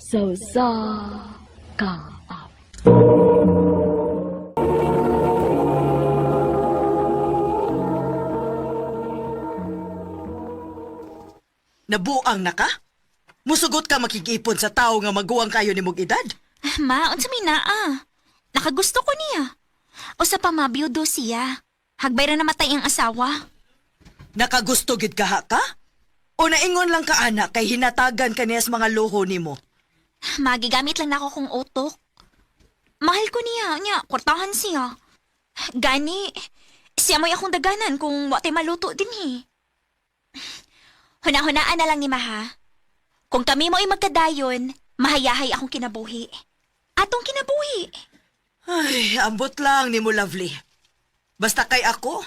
Sa usa ka awit. Nabuang na ka? Musugot ka makig-ipon sa tao nga maguwang kayo ni mong edad? Ma, unsa may naa? Nakagusto ko niya. O sa pamabiyudo siya. Hagbay ra namatay ang asawa. Nakagusto gid ka ha ka? O naingon lang ka anak kay hinatagan ka niya sa mga luho nimo? Magigamit lang nako kong utok. Mahal ko niya, niya, kwartahan siya. Gani, siya mo'y akong daganan kung wa tay maluto din eh. Huna-hunaan na lang ni Maha. Kung kami mo'y magkadayon, mahayahay akong kinabuhi. Atong kinabuhi. Ay, ambot lang nimo lovely. Basta kay ako,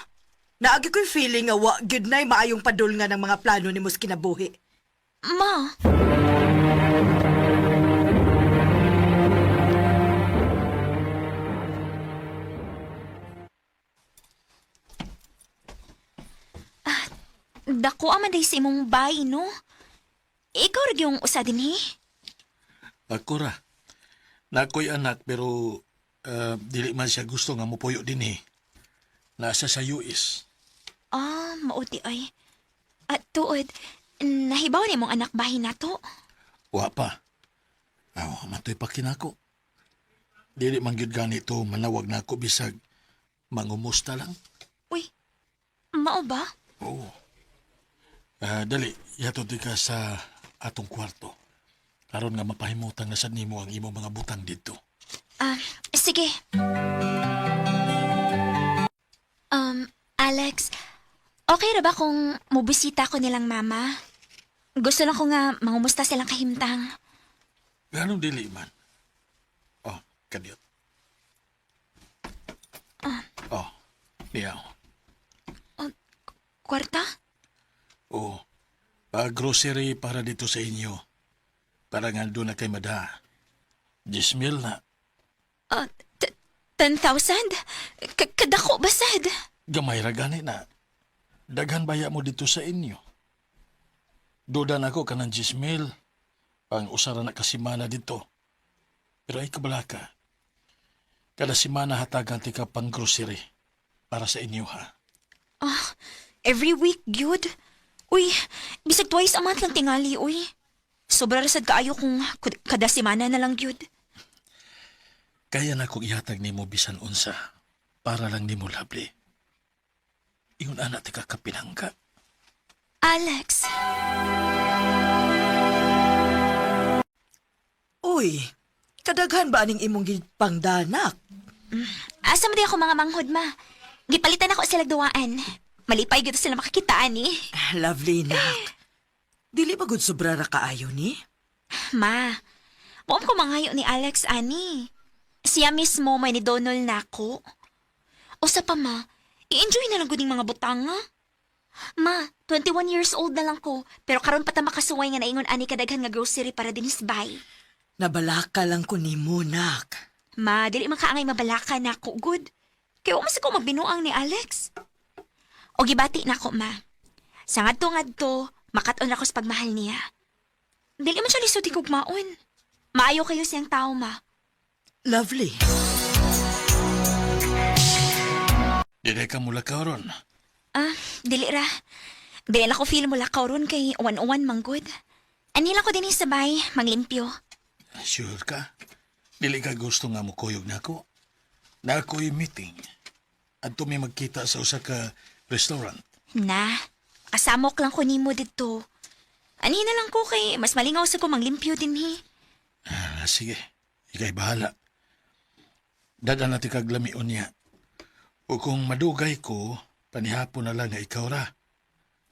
naagi ko'y feeling nga wa gyud na'y maayong padul nga ng mga plano nimo sa kinabuhi. Ma, Ah, dako aman day sa imong bay, no? Ikaw ra yung usa din, eh. Ako ra. Nakoy anak pero dili man siya gusto nga mopuyo dinhi. Nasa sa US. Ah, mauti ay. At tuod, nahibaw ni mong anak bahin nato. Wa pa. Aw, matoy pa kinako. Dili man gyud ganito manawag nako bisag mangumusta lang. Uy, mao ba? Oo. Ah, dali, yato di ka sa atong kwarto. Karon nga mapahimutan na sad nimo ang imong mga butang didto. Ah, sige. Alex, okay ra ba kung mubisita ko nilang mama? Gusto lang ko nga mangumusta silang kahimtang. Ganong dili man. Oh, kadiyot. Oh, niya. Kwarta? Oo. Pa-grocery para dito sa inyo. Para nga doon na kay Mada. 10,000 na. Ah, 10,000? Kadako ba sad? Gamay ra gani na. Daghan baya mo dito sa inyo. Duda na ako kanang 10,000. Pang usara na kasimana dito. Pero ay kabalaka. Kada simana hatagan ti ka pang grocery. Para sa inyo ha. Ah, every week, gyud. Uy, bisag twice a month lang tingali, uy. Sobra ra sad kaayo kung kada semana na lang gyud. Kaya na kong ihatag nimo bisan unsa para lang nimo lovely. Ingon ana ti ka kapinangka. Alex, Uy, kadaghan ba aning imong gipangdanak? asa man di ako mga manghod ma? Gipalitan ako sila duwaan. Malipay gyud sila makakitaan eh. Ah, lovely nak. Dili ba gud sobra ra kaayo ni? Ma, buom ko mangayo ni Alex ani. Siya mismo may ni Donald nako. O sa pa ma, i-enjoy na lang gud ning mga butanga. Ma, 21 years old na lang ko, pero karon pa ta makasuway nga naingon ani kadaghan nga grocery para dinis bay. Nabalaka lang ko nimo nak. Ma, dili man kaangay mabalaka nako good. Kay wa man sa ko magbinuang ni Alex. O gibati nako ma. Sa ngadto-ngadto, makat-on ako sa pagmahal niya. Dili man siya lisod higugmaon. Maayo kayo siyang tao, ma. Lovely. Dili ka mula karon. Ah, dili ra. Dili na ko feel mo lakaw ron kay uwan-uwan manggod. Anila ko din sabay, manglimpyo. Sure ka? Dili ka gusto nga mukuyog nako. Nako'y meeting. Adto mi magkita sa usa ka restaurant. Na, kasamok lang ko nimo didto. Ani na lang ko kay mas malingaw sa ko manglimpyo din hi. Ah, sige, ikay bahala. Dada na ti kag lamion niya. O kung madugay ko, panihapon na lang nga ikaw ra.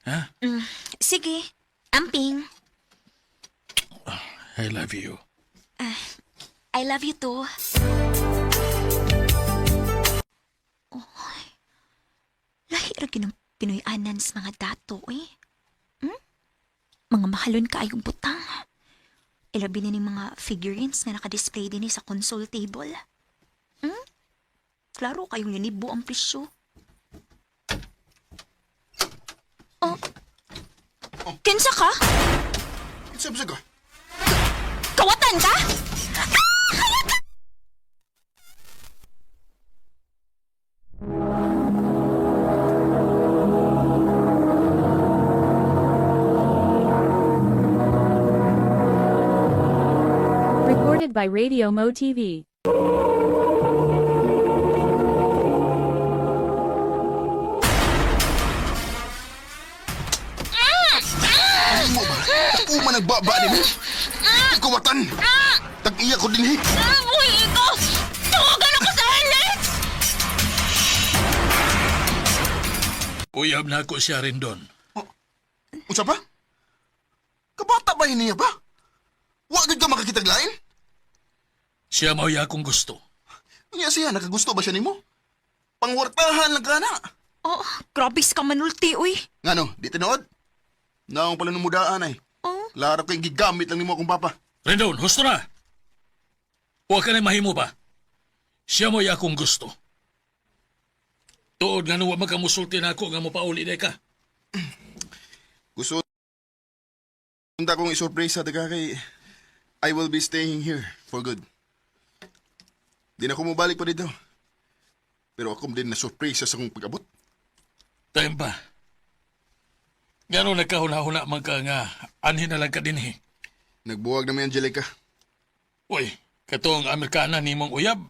Ha? Sige, amping. I love you. I love you too. Oh, lahi ra gyud ang Pinoy-anan sa mga dato eh. Hmm? Mga mahalon kaayong butang. Ilabi na ning mga figurines na nakadisplay din eh sa console table. Hmm? Klaro kayong linibo ang presyo. Oh. Kinsa ka? Kinsa ba ka? Kawatan! Hayakan ka? Recorded by Radio Mo TV. Mo ba? Ako man nagbaba ni mo. Ikaw watan. Tag-iya ko din eh. Uy, ikaw! Tawagan ako sa Alex! Uyab na ako siya Rendon. Unsa pa? Kabata ba niya ba? Wa gud ka makakitag lain? Siya mao'y akong gusto. Unya siya, nakagusto ba siya nimo? Pangwartahan lang ka na. Oh, grabe ka manulti, uy. Ngano, di tinuod? Naong pala numudaan ay. Oh. Klaro kay gigamit lang nimo akong papa. Rendon, husto na! Huwag ka na mahimo ba? Siya mo'y akong gusto. Tuod nga nung wa magkamusulti na ako nga mopauli na ka. Gusto unta kong isurpresa taga kay I will be staying here for good. Di na ko mobalik pa dito. Pero ako din na surpresa sa akong pag-abot. Time ba? Gano'n nagkahuna-huna man ka nga anhin na lang ka dinhi. Nagbuwag na mi Angelica. Uy, katong Amerikana ni mong uyab.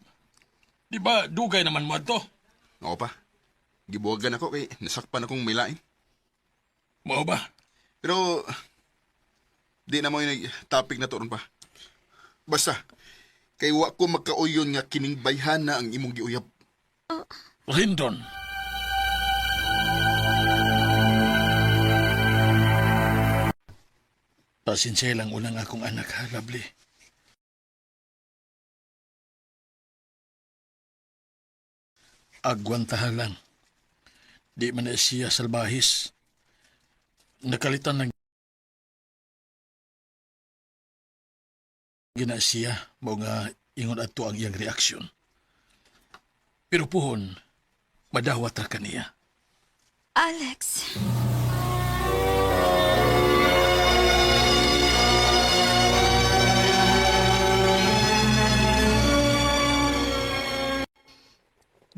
Di ba dugay naman mo ato? Oo pa. Gibuwagan ako kay nasakpan akong may lain. Mao ba? Pero di na mo yung topic na to ron pa. Basta kay wa ko makauyon nga kining bayhana ang imong giuyab. Rindon. Pasensya lang unang akong anak ha, lovely. Agwantahan lang. Di man na siya salbahis. Nakalitan lang gina siya mao nga ingon adto ang iyang reaksyon. Pero puhon, madawat ra kaniya. Alex.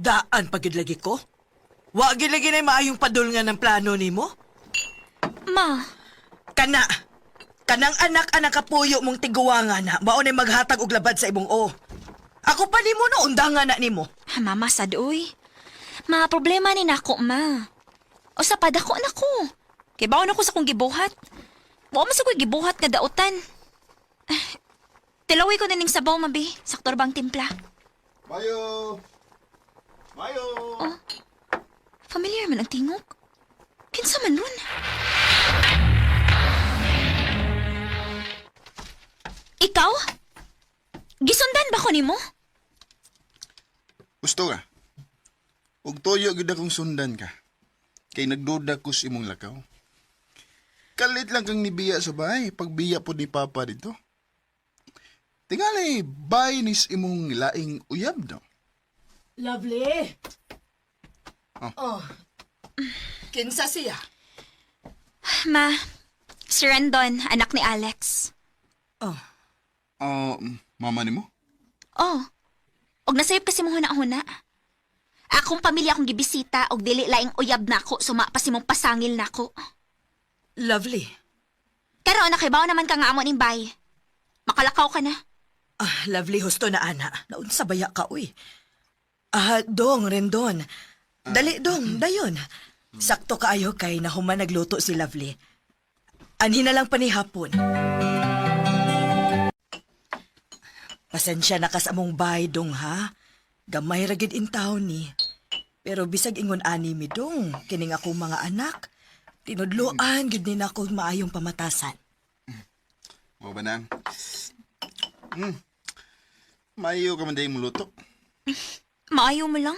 Daan pa gyud lagi ko. Wa gyud lagi na maayong padul nga ng plano nimo. Ma, Kana. Kanang anak-anak kapuyo mong tiguwangan na mao nay maghatag og labad sa imong o. Ako pa nimo no undangan na nimo. ha, mama sad, uy. Ma, problema ni nako, ma. O sa padako na ko. Kay baon ako sa kong gibuhat. Wa man sa ko'y gibuhat nga dautan. Ah, Tilawi ko na ning sabaw, mabi. Saktor bang timpla? Mayo. Mayo. Familiar man ang tingog. Kinsa man ron? Ikaw? Gisundan ba ko nimo? Gusto ka? Ug tuyo gyud akong sundan ka. Kay nagduda ko sa imong lakaw. Kalit lang kang nibiya sa bahay, pagbiya po ni Papa dito. Tingali, bay nis imong laing uyab daw. Lovely. Oh. Oh. Kinsa siya? Ma, si Rendon, anak ni Alex. Oh. Oh, mama nimo? Oh. Og nasayop kasi mo huna-huna. Akong pamilya akong gibisita og dili laing uyab nako suma pa si mong pasangil nako. Lovely. Karon nakaibaw naman ka nga amo ning bay. Makalakaw ka na. Ah, lovely husto na ana. Naunsa baya ka uy. Ah, dong rendon. Dali dong, dayon. Sakto kaayo kay nahuman nagluto si Lovely. Anhi na lang pa ni hapon. Pasensya na kas among bay dong ha. Gamay ra gid in town ni. Pero bisag ingon ani mi dong, kining ako mga anak. Tinudloan gid ni nako maayong pamatasan. Mao ba nang? Hmm. Mayo ka man dahil muluto. Maayo mo lang.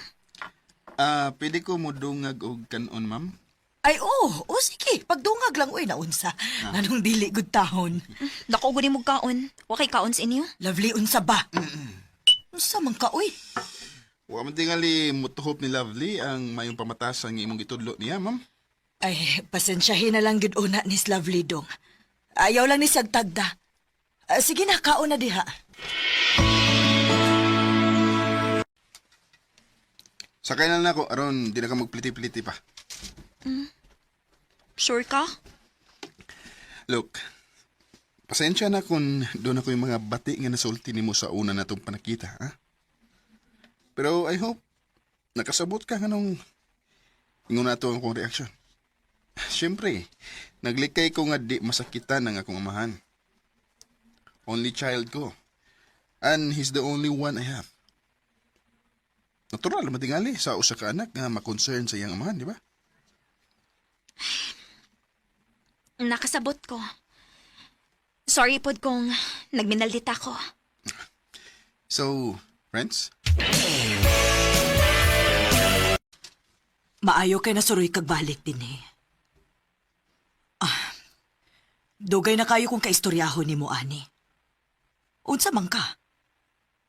Ah, pwede ko mo dungag og kanon, ma'am? Ay, oo. Oh, sige. Pagdungag lang, uy, naunsa. Nanong dili good tahon. Dako gud mo kaon. Wa kay kaon sa inyo. Lovely, unsa ba? Unsa man ka, uy? Wa man tingali mutuhop ni Lovely ang mayong pamatasan nga imong gitudlo niya, ma'am. Ay, pasensyahin na lang gud una ni Lovely dong. Ayaw lang ni siyag tagda. Ah, sige na, kaon na diha. Sakay na lang ako aron di na ka magpliti-pliti pa. Sure ka? Look, pasensya na kung doon ako yung mga bati nga nasulti nimo sa una natong panakita, ha? Pero I hope nakasabot ka nganong ingon nato ang akong reaksyon. Siyempre, naglikay ko nga di masakitan ang akong amahan. Only child ko. And he's the only one I have. Natural, matingali sa usa ka anak nga makonsern sa iyang amahan, di ba? Nakasabot ko. Sorry pod kung nagminaldita ko. So, friends, Maayo kay nasuroy kag balik din eh. Ah, dugay na kayo kung kaistoryahon nimo ani. Unsa man ka?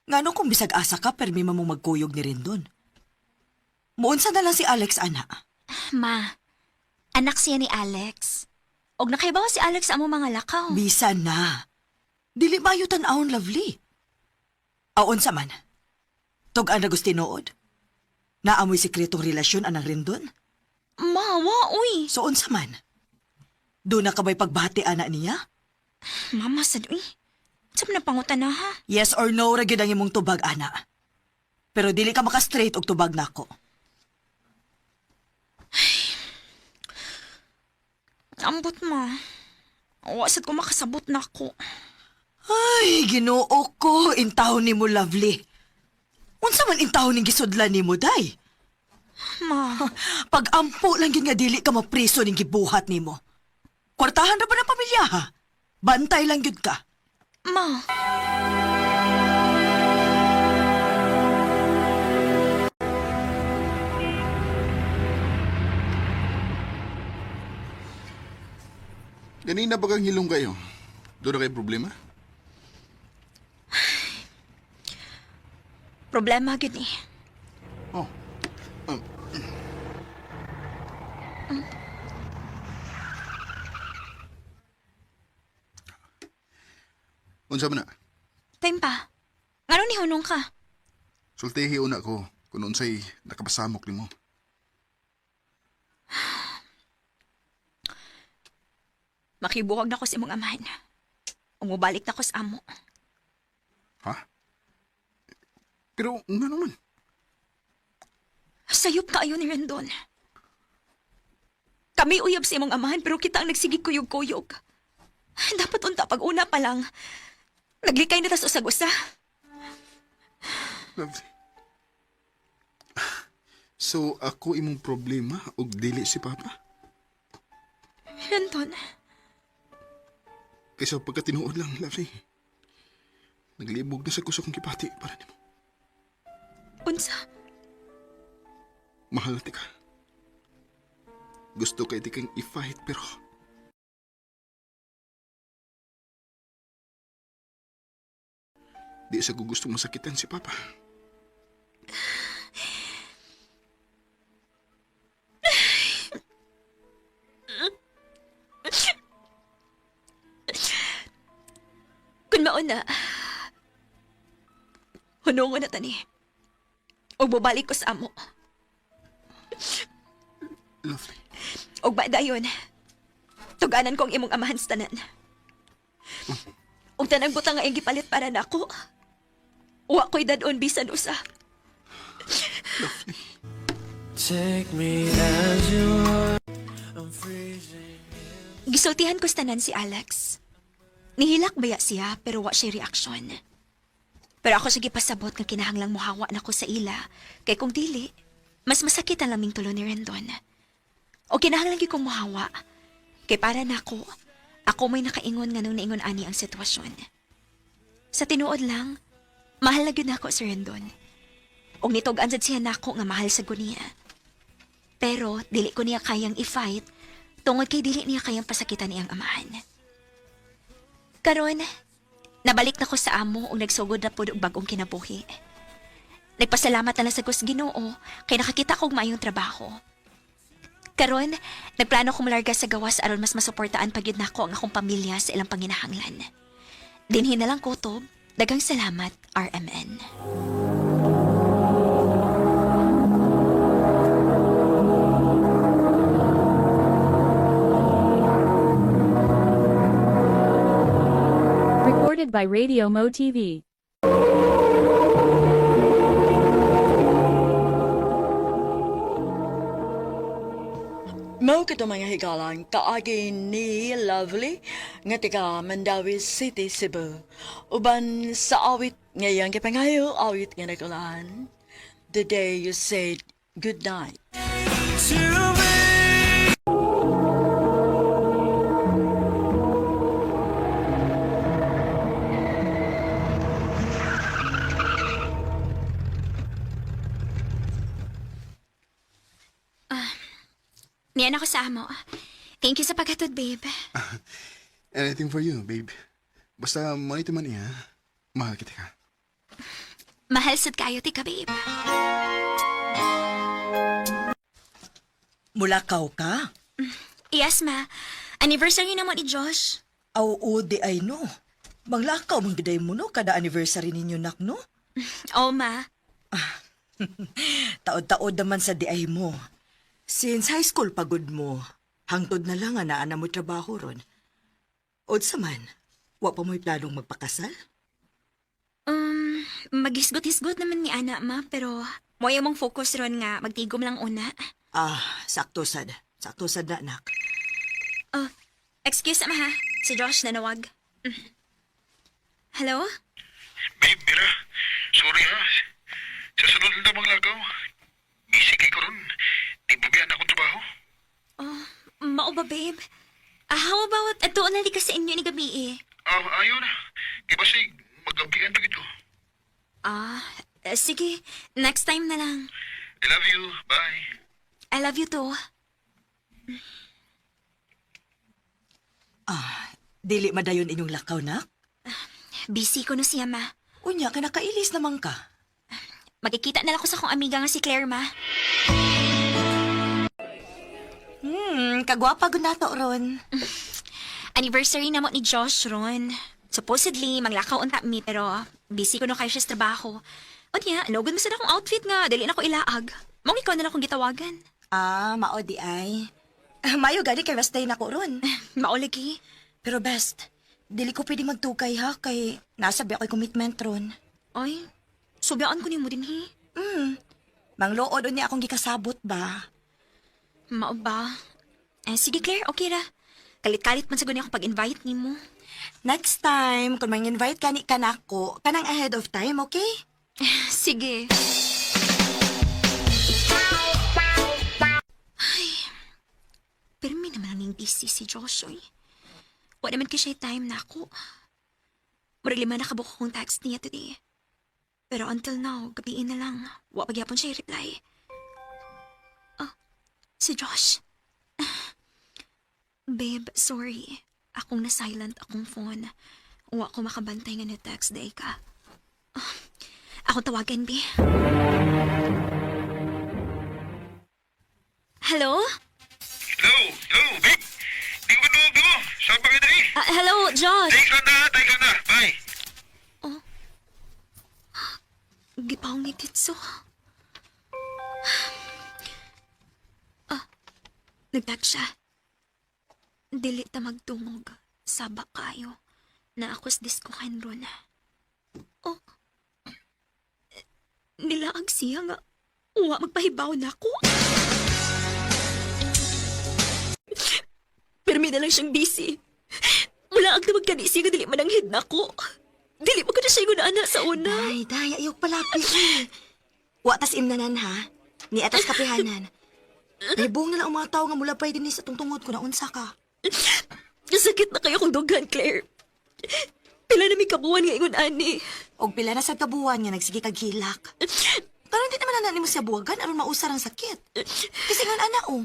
Ngano kung bisag asa ka permi man mo magkuyog ni Rendon? Muunsa na lang si Alex ana. Ma, anak siya ni Alex. Og nakaibaw si Alex sa among mga lakaw. Bisa na. Dili mayo tan-awon, lovely. Aon sa man. Tug-an na gusto tinuod. Naamoy sikretong relasyon anang Rendon. Ma, wa, uy. So unsa man. Doon na ka ba'y pagbati ana niya? Mama, sad, uy. Saan na pangutan na, ha? Yes or no ra gyud ang imong tubag ana. Pero dili ka maka-straight og tubag nako. Ambot, ma. Wa, sad ko makasabot na ako. Ay, Ginoo ko, intawon nimo lovely. Unsa man intawon ning gisudlan nimo day? Ma, Pag-ampo lang gyud nga dili ka mapriso ning gibuhat nimo. Kwartahan ra ba ng pamilya ha? Bantay lang gyud ka. ma. Ganina ba kang hilong kayo? Doon na kayo problema? Problema gyud ni. Oh. Unsa man na? Time pa. Ngano ni hunong ka? Sultihi una ko kung unsay nakapasamok nimo. Makibuhag na ko sa imong amahan. Umubalik na ko sa amo. Ha? Pero nga naman. Sayop kaayo ni Rendon. Kami uyab sa imong amahan pero kita ang nagsigig kuyog-kuyog. Dapat unta pag una pa lang. Naglikay na tas usag-usa. Lovely. So ako imong problema ug dili si Papa? Rendon, Kaysa pagkatinuod lang, lovely. Naglibog na sa kusok kong kipati para nimo. unsa? Mahal na tika. Gusto kay tikang i-fight pero... Di sa gusto masakitan si Papa. Kun mauna, hunongon na tani. Og bobalik ko sa amo. Lovely. Og ba dayon, tuganan ko ang imong amahan sa tanan. Og tanang butang nga iyang gipalit para nako. Wa ko'y dadon bisan usa. Take me as you are. I'm freezing. Gisultihan ko sa tanan si Alex. Nihilak baya siya pero wa siya reaksyon. Pero ako siya gipasabot nga kinahanglang muhawa nako sa ila kay kung dili, mas masakit ang laming tulo ni Rendon. O kinahanglan gyud kong muhawa kay para nako, ako may nakaingon nga nung naingon ani ang sitwasyon. Sa tinuod lang, mahal na gyud nako si Rendon. Og nitog-an sad siya nako nga mahal sa guniya. Pero dili ko niya kayang i-fight tungod kay dili niya kayang pasakitan iyang amahan. Karon, nabalik na ko sa amo ug nagsugod na pud og bag-ong kinabuhi. Nagpasalamat na lang sa Diyos Ginoo kay nakakita kog maayong trabaho. Karon, nagplano ko mularga sa gawas aron mas masuportaan pa gyud nako ang akong pamilya sa ilang panginahanglan. Dinhi na lang kutob. Dagang salamat, RMN. Recorded by Radio Mo TV. Mao kito mga higalan kaagi ni Lovely nga taga Mandawi City, Cebu. Uban sa awit ngayang gipangayo awit nga nagulahan. The day you said good night. To me. Niyan ako sa amo. Thank you sa paghatod, babe. Anything for you, babe. Basta manito man iya, mahal kita ka. Mahal sad kayo, tika, babe. Mulakaw ka? Yes, ma. Anniversary naman ni Josh. Aw, oo, di ay no. Manglakaw man giday mo no kada anniversary ninyo nak no. Oh, ma. Taod-taod naman sa di ay mo. Since high school pagod mo, hangtod na lang nga naa na mo trabaho ron. Unsa man, wa pa mo'y planong magpakasal? Maghisgot-hisgot naman ni Ana, ma. Pero mo'y mong focus ron nga magtigom lang una. Ah, sakto sad. Sakto sad na, anak. Oh, excuse ma ha. Si Josh nanawag. Hello? Babe, Mira. Sorry ha. Sa sunod na mga lakaw. Busy kay ko ron. Di pabayaan akong trabaho. Oh, mao ba, babe? Ah, how about ato na ka sa inyo ni gabi eh? Ah, ayaw na. Kay basig, magabian pa gid ko. Ah, eh, sige. Next time na lang. I love you. Bye. I love you too. Dili madayon inyong lakaw, nak. Busy ko no siya, ma. Unya, kinakailis naman ka. Magkikita na lang ko sa akong amiga nga si Claire, ma. Kagwapa gud nato ron. Anniversary na mo ni Josh ron. Supposedly, maglakaw unta mi, pero busy ko no kayo siya sa trabaho. Unya, nugod mo sa akong outfit nga, dali na ko ilaag. Mong ikaw na lang akong gitawagan. Ah, mao di ay. Mayo gani kay rest day na ko ron. Maulagi. Pero best, dili ko pwede magtukay ha kay nasa ba ako'y commitment ron. Ay, subyaan ko nimo din, hi. Manglood unya akong gikasabot ba. Mao ba? Eh, sige Claire, okay ra. Kalit-kalit man sa gani akong pag-invite nimo. Next time, kung mang-invite ka ni kanako, kanang ahead of time, okay? Sige. Ay, pero may naman ang busy si Josh, oy. Wa naman kay siya time na ako. Murag lima na kabuok akong text niya today. Pero until now, gabiin na lang. Wa pagyapon siya reply. Ah, si Josh. Babe, sorry. Akong na-silent akong phone. Wa ko makabantay nga na-text day ka. Akong tawagan, Bi. Hello? Hello, hello, babe. Di ko ba mo? Saan pa kita eh? Ah, hello, Josh. Take ka na, take ka na. Bye. Gipaw ni Kitso. Ah, nag-text siya. Dili ta magtungog. Saba kayo. Na ako sa diskuhan ron. Oh. Nilaag siya nga. Uwa, magpahibaw na ako. Pero may na lang siyang busy. Wala ang tawag kani siya nga dili mananghid na ako. Dili mo ko na siya yung sa una. Ay, day, ayok palapit. eh. Wa tas imnanan ha. Ni atas kapihanan. Nahibong na lang ang mga tao nga mula pa din sa tungtungod ko na unsa ka. Sakit na kayo kong dughan, Claire. Pila na may kabuan nga ingon ani. Og pila na sa kabuan nga nagsige kag hilak. Karon di naman na nimo siya buwagan aron mausar ang sakit. Kasi ngon ana oh.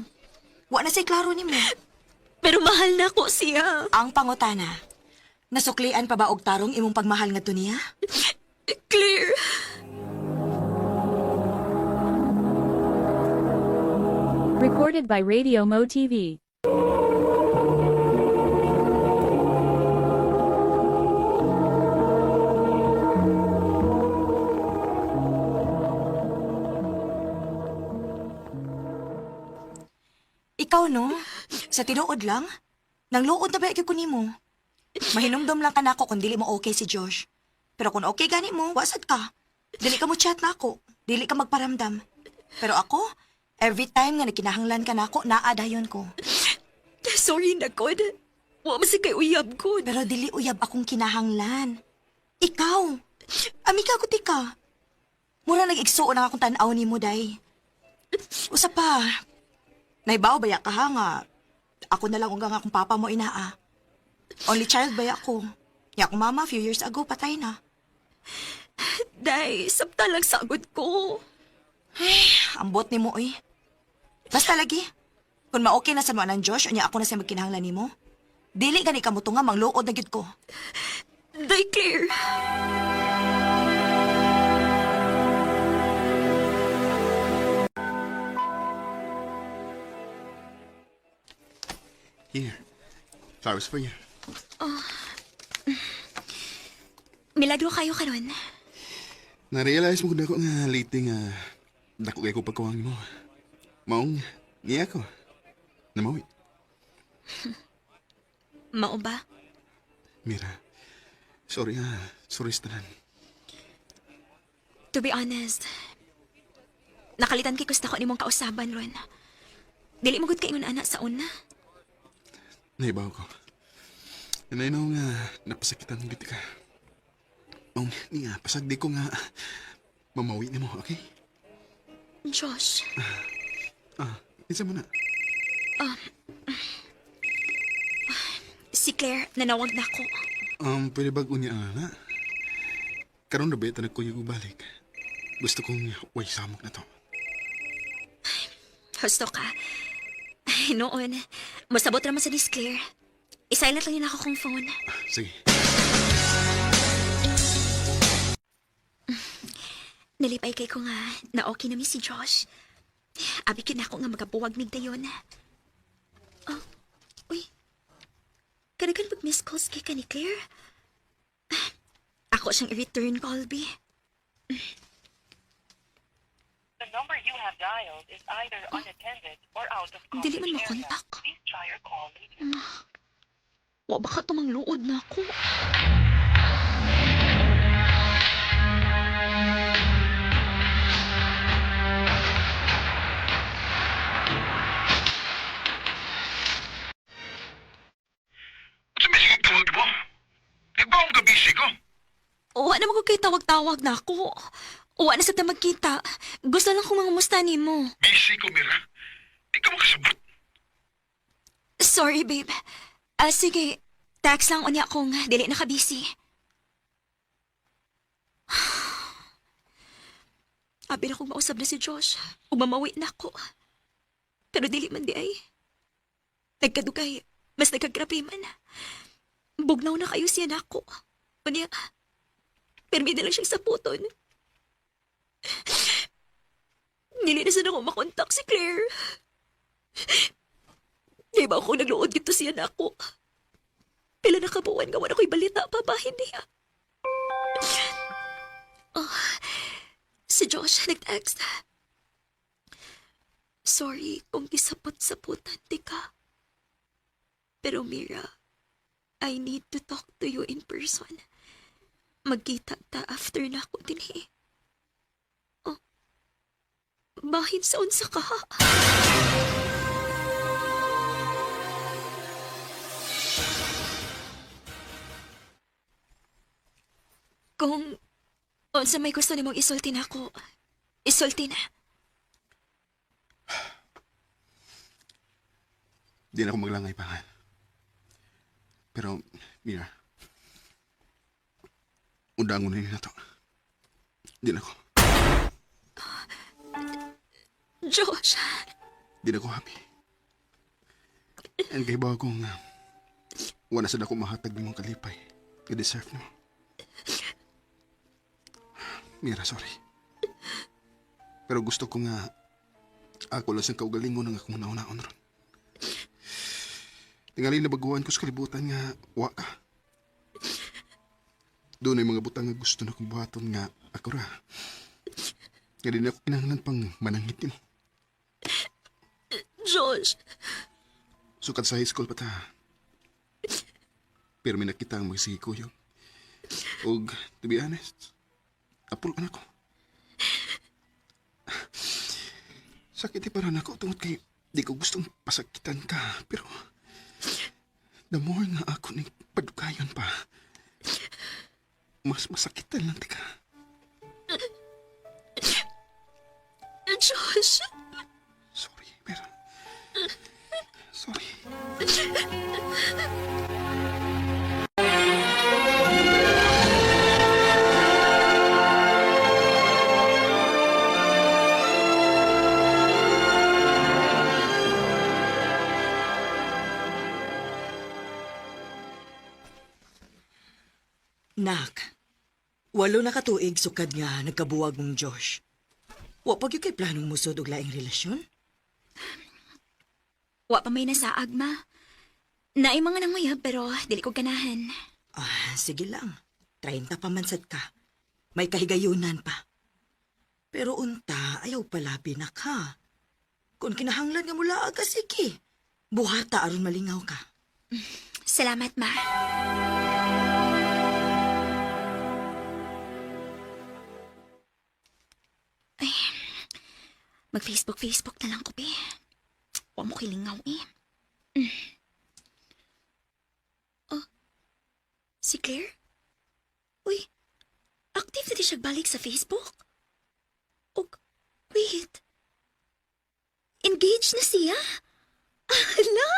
Wa na say klaro nimo. Pero mahal na ko siya. Ang pangutana. Nasuklian pa ba og tarong imong pagmahal ngadto niya? Claire. Recorded by Radio Mo TV. Ikaw no, sa tinuod lang, nangluod na ba ko nimo? Mahinumdom lang ka nako kung dili mo okay si Josh. Pero kung okay gani mo, wasad ka. Dili ka mo chat nako, dili ka magparamdam. Pero ako, every time nga nagkinahanglan ka nako, naa dayon ko. Sorry na, God. Wa man sa kay uyab, God. Pero dili uyab akong kinahanglan. Ikaw, amika ko tika. Mura nag-igsuon ang akong tan-aw nimo day. Usa pa, naibaw baya ka ha nga. Ako na lang unggang akong papa mo inaa. Only child baya ako. Ya akong mama few years ago patay na. Day, sabta lang sagod ko. Ambot nimo oy. Basta lagi. Kung ma-okay na sa mga ng Josh, unya ako na sa magkinahanglan nimo. Dili gani ka mo tunga mangluod na gyud ko. Day, Claire. Here. Flowers for you. Milagro kayo karon. Na-realize mo kung dako nga late nga dako kay ko pagkuwang mo. Maong niya ko. Namawi. Mao ba? Mira. Sorry ah. Sorry sa tanan. To be honest, nakalitan kay gusto ko nimong kausaban ron. Dili mo gud kaingon ana sa una. Naibaw ko. And I know nga napasakitan gid ka. Maong niya pasagdi ko nga mamawi nimo, okay? Josh, Ah, isa mo na. si Claire nanawag na ako. Pwede ba unya na? Karon na ba tanag ko yung balik? Gusto kong way samok na to. Husto ka. Ay, noon. Masabot raman sa ni Claire. I-silent lang yun ako kong phone. Sige. Nalipay kay ko nga na okay na mi si Josh. Abi kin ako nga magabuwag mig dayon. Oh, uy. Kanagan pag miss calls kay ka ni Claire. Ah, ako siyang i-return call, B. The number you have dialed is either unattended or out of Dili coverage man area. makontak. Please try your call later. Wa baka tumangluod na ako. Sa may sigong tawag mo? Di ba akong kabisi ko? Wa naman ko kay tawag-tawag na ako. Wa na sa ta magkita. Gusto lang kong mangumusta nimo. Busy ko, Mira. Di ka makasabot. Sorry, babe. Ah, sige. Text lang unya kung dili na ka busy. Abi na kong mausab na si Josh. Ug mamawi na ako. Pero dili man di ay. Nagkadugay, mas nagkagrabe man. Bugnaw na kayo siya nako. Unya, permi na lang siyang saputon. Dili na sana ako makontak si Claire. Di ba ako nagluod gito siya na ako? Pila na kabuwan nga wala ko'y balita pa ba hindi ah. Oh, si Josh nag-text. Sorry kung gisapot-saputan di ka. Pero Mira, I need to talk to you in person. Magkita ta after na ako dinhi. Oh, bahin sa unsa ka? Kung unsa may gusto nimong isulti nako, isulti na. Di na ako maglangay pa. ha? Pero, Mira, undangon na yun na to. Di na ako. Josh, Di na ako happy. And kay ba akong wala sa dako mahatag nimong kalipay. I-deserve mo. Mira, sorry. Pero gusto ko nga ako lang siyang kaugalingon ang akong nauna-on ron. Tingali na baguhan ko sa kalibutan nga wa ka. Doon ay mga butang nga gusto na kong buhaton nga ako ra. Nga di na ako kinahanglan pang manangit mo. Josh. Josh. Sukad sa high school pa ta. Pero may nakita ang magsigikuyog. Og, to be honest, apul ka na ko. Sakit para nako tungod kay di ko gustong pasakitan ka. Pero, the more nga ako ni padukayon pa, mas masakitan lang tika. Josh. Sorry, Mira. Sorry. Nak, 8 na katuig sukad nga nagkabuwag mong Josh. Wa pa gyud kay planong musod og laing relasyon? Wa pa may nasaag, ma. Naay mga nanguyab pero dili ko ganahan. Ah, sige lang. 30 pa man sad ka. May kahigayunan pa. Pero unta, ayaw palabi na ka. Kung kinahanglan nga mula ka, sige. Buhata aron malingaw ka. Salamat, ma. Ay, mag-Facebook, Facebook na lang ko, be. Wa mo kilingaw, eh. Oh, si Claire? Uy, active na di siya balik sa Facebook? Og, wait. Engaged na siya? Ala!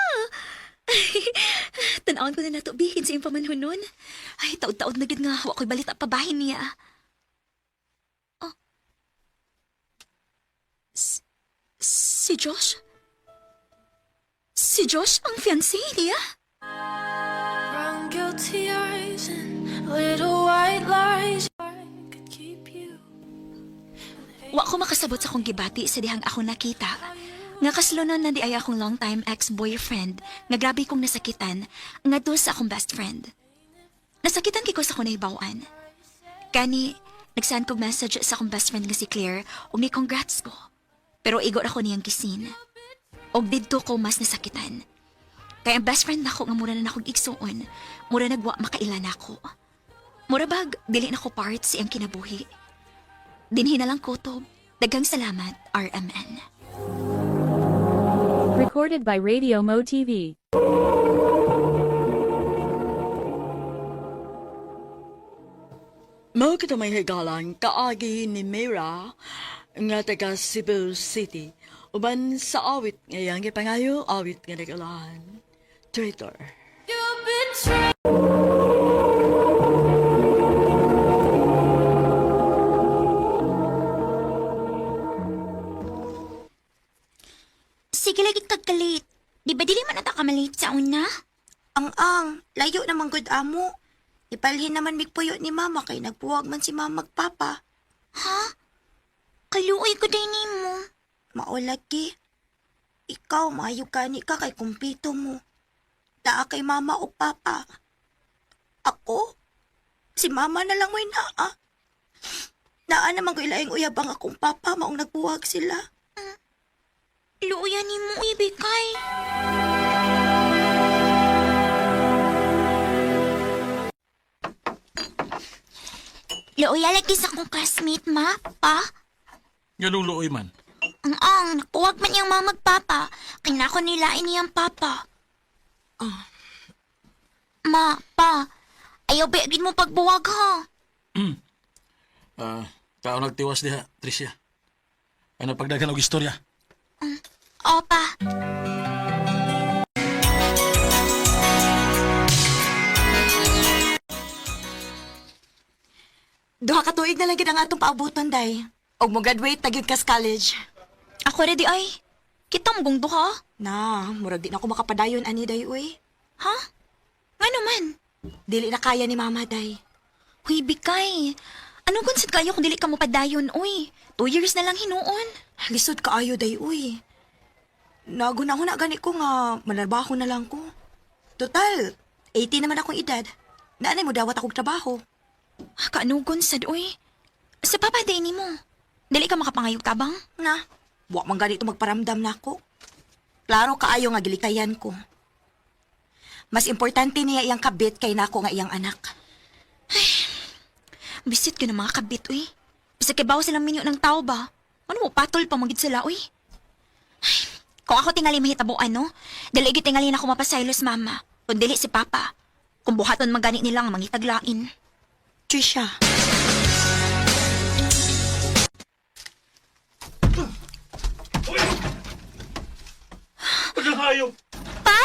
Tanawon ko na nato, bihin sa iyong pamanhon nun. Ay, taod-taod na gid nga. Wa ko'y balita pabahin niya. Oh. Si Josh? Si Josh ang fiancé niya? Brown guilty eyes and little white lies. I could keep you. Wa ko makasabot sa akong gibati sa dihang ako nakita. Nga kaslonon na di ay akong long-time ex-boyfriend nga grabe kong nasakitan nga sa akong best friend. Nasakitan kay ko sa akong nahibaw-an. Kani, nagsend kog message sa akong best friend nga si Claire ug ni congrats ko. Pero igor ako niyang gisin. Og didto ko mas nasakitan. Kaya ang best friend nako nga mura na nakog igsuon, mura nagwa makaila nako. Mura bag, dili na ko part sa iyang kinabuhi. Dinhi na lang ko to. Daghang salamat, RMN. Recorded by Radio Mo TV. Mao kita may higalan kaagi ni Mira nga taga Cebu City. Uban sa awit nga iyang gipangayo, awit nga nagulahan. Twitter. You betrayed. Sige lagi kag kalit. Di ba dili man ata ka malate sa una? Ang, layo naman gud amo. Ipalhin naman migpuyo ni mama kay nagbuwag man si mama magpapa. Ha? Kaluoy ko din nimo. Maulagi. Ikaw, maayo gani ka kay kumpito mo. Daa kay mama o papa. Ako? Si mama na lang mo'y naa. Naa naman ko ilaing uyabang akong papa maong nagbuwag sila. Luoyan nimo ibigay. Luoya lagi sa akong classmate, ma, pa. Nganong luoy man. Ang, nakuwag man iyang mama magpapa. Kinako nila niyang papa. Ma, pa, ayaw ba mo pagbuwag ha? Ah, tao nagtiwas diha, Tricia. Ano pagdagan og istorya? Opa. 2 ka tuig na lang gid ang atong paabuton, day. Og mo graduate na gyud ka sa college. Ako ready ay. Kita mo gong duha? Na, murag di na ako makapadayon ani day uy. Ha? Ngano man? Dili na kaya ni mama day. Huy, bikay. Anong kung sad kayo kung dili ka mo padayon, uy? 2 years na lang hinuon. Lisod kaayo day uy. Naguna-huna gani ko nga manarbaho na lang ko. Total, 18 naman akong edad. Naanay mo dawat akong trabaho. Ah, Kaanugon sad, uy. Sa papa day nimo. Dili ka makapangayog tabang? Na, wa man ganito magparamdam na ako. Klaro kaayo nga gilikayan ko. Mas importante niya iyang kabit kay nako nga iyang anak. Bisit ka ng mga kabit, uy. Bisag kay bawo silang minyo ng tao ba? Ano mo, patol pa magid sila, uy. Ay, kung ako tingali mahitabo, ano? Dili gyud tingali na ako mapasaylos, mama. Kung dili si papa. Kung buhaton magani nila ang mangitaglain. Trisha. Pagkahayo! Pa?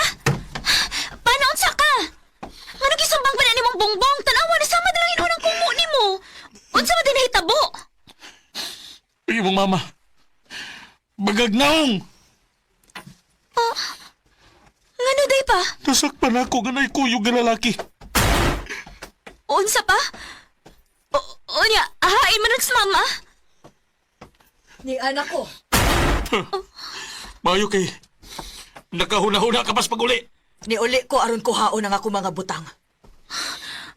Paano unsa ka? Ngano gisumbang pa na nimong bongbong? Tanawa na sama na lang inunang kumo nimo. Unsa man din nahitabo? Imong mama. Bagag naong! Ngano day pa? Nasakpan ako nga naikuyog nga lalaki. Unsa pa? O, unya, ahain man nun sa mama. Ni anak ko. Mayo kay nakahuna-huna ka pas pag-uli. Niuli ko aron kuhaon ang ako mga butang.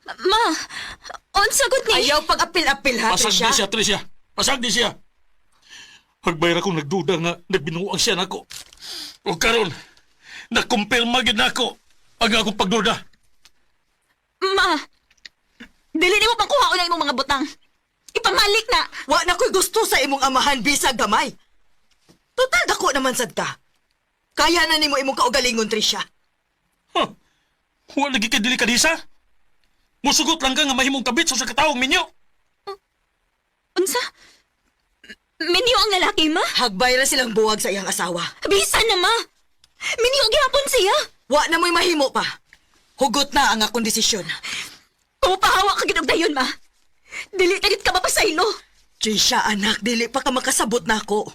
Ma, unsa gud ni? Ayaw pag-apil-apil ha, Pasag Trisha. di siya, Tricia. Pasag di siya. Hagbay ra kong nagduda nga nagbinuang siya nako. O karon, nakumpirma gid nako ang akong pagduda. Ma, dili nimo pangkuhaon ang imong mga butang. Ipamalik na. Wa na ko'y gusto sa imong amahan bisag gamay. Total dako naman sad ka. Kaya na nimo imong kaugalingon, Trisha. Huh. Wa lagi kay dili kadisa. Musugot lang ka nga mahimong kabit sa katawong minyo. Unsa? Minyo ang lalaki, ma? Hagbay ra silang buwag sa iyang asawa. Bisan na, ma. Minyo gihapon siya. Wa na mo'y mahimo pa. Hugot na ang akong desisyon. Kumupahawa ka gid og dayon, ma. Dili ka gid ka mapasaylo. Trisha, anak, dili pa ka makasabot na ako.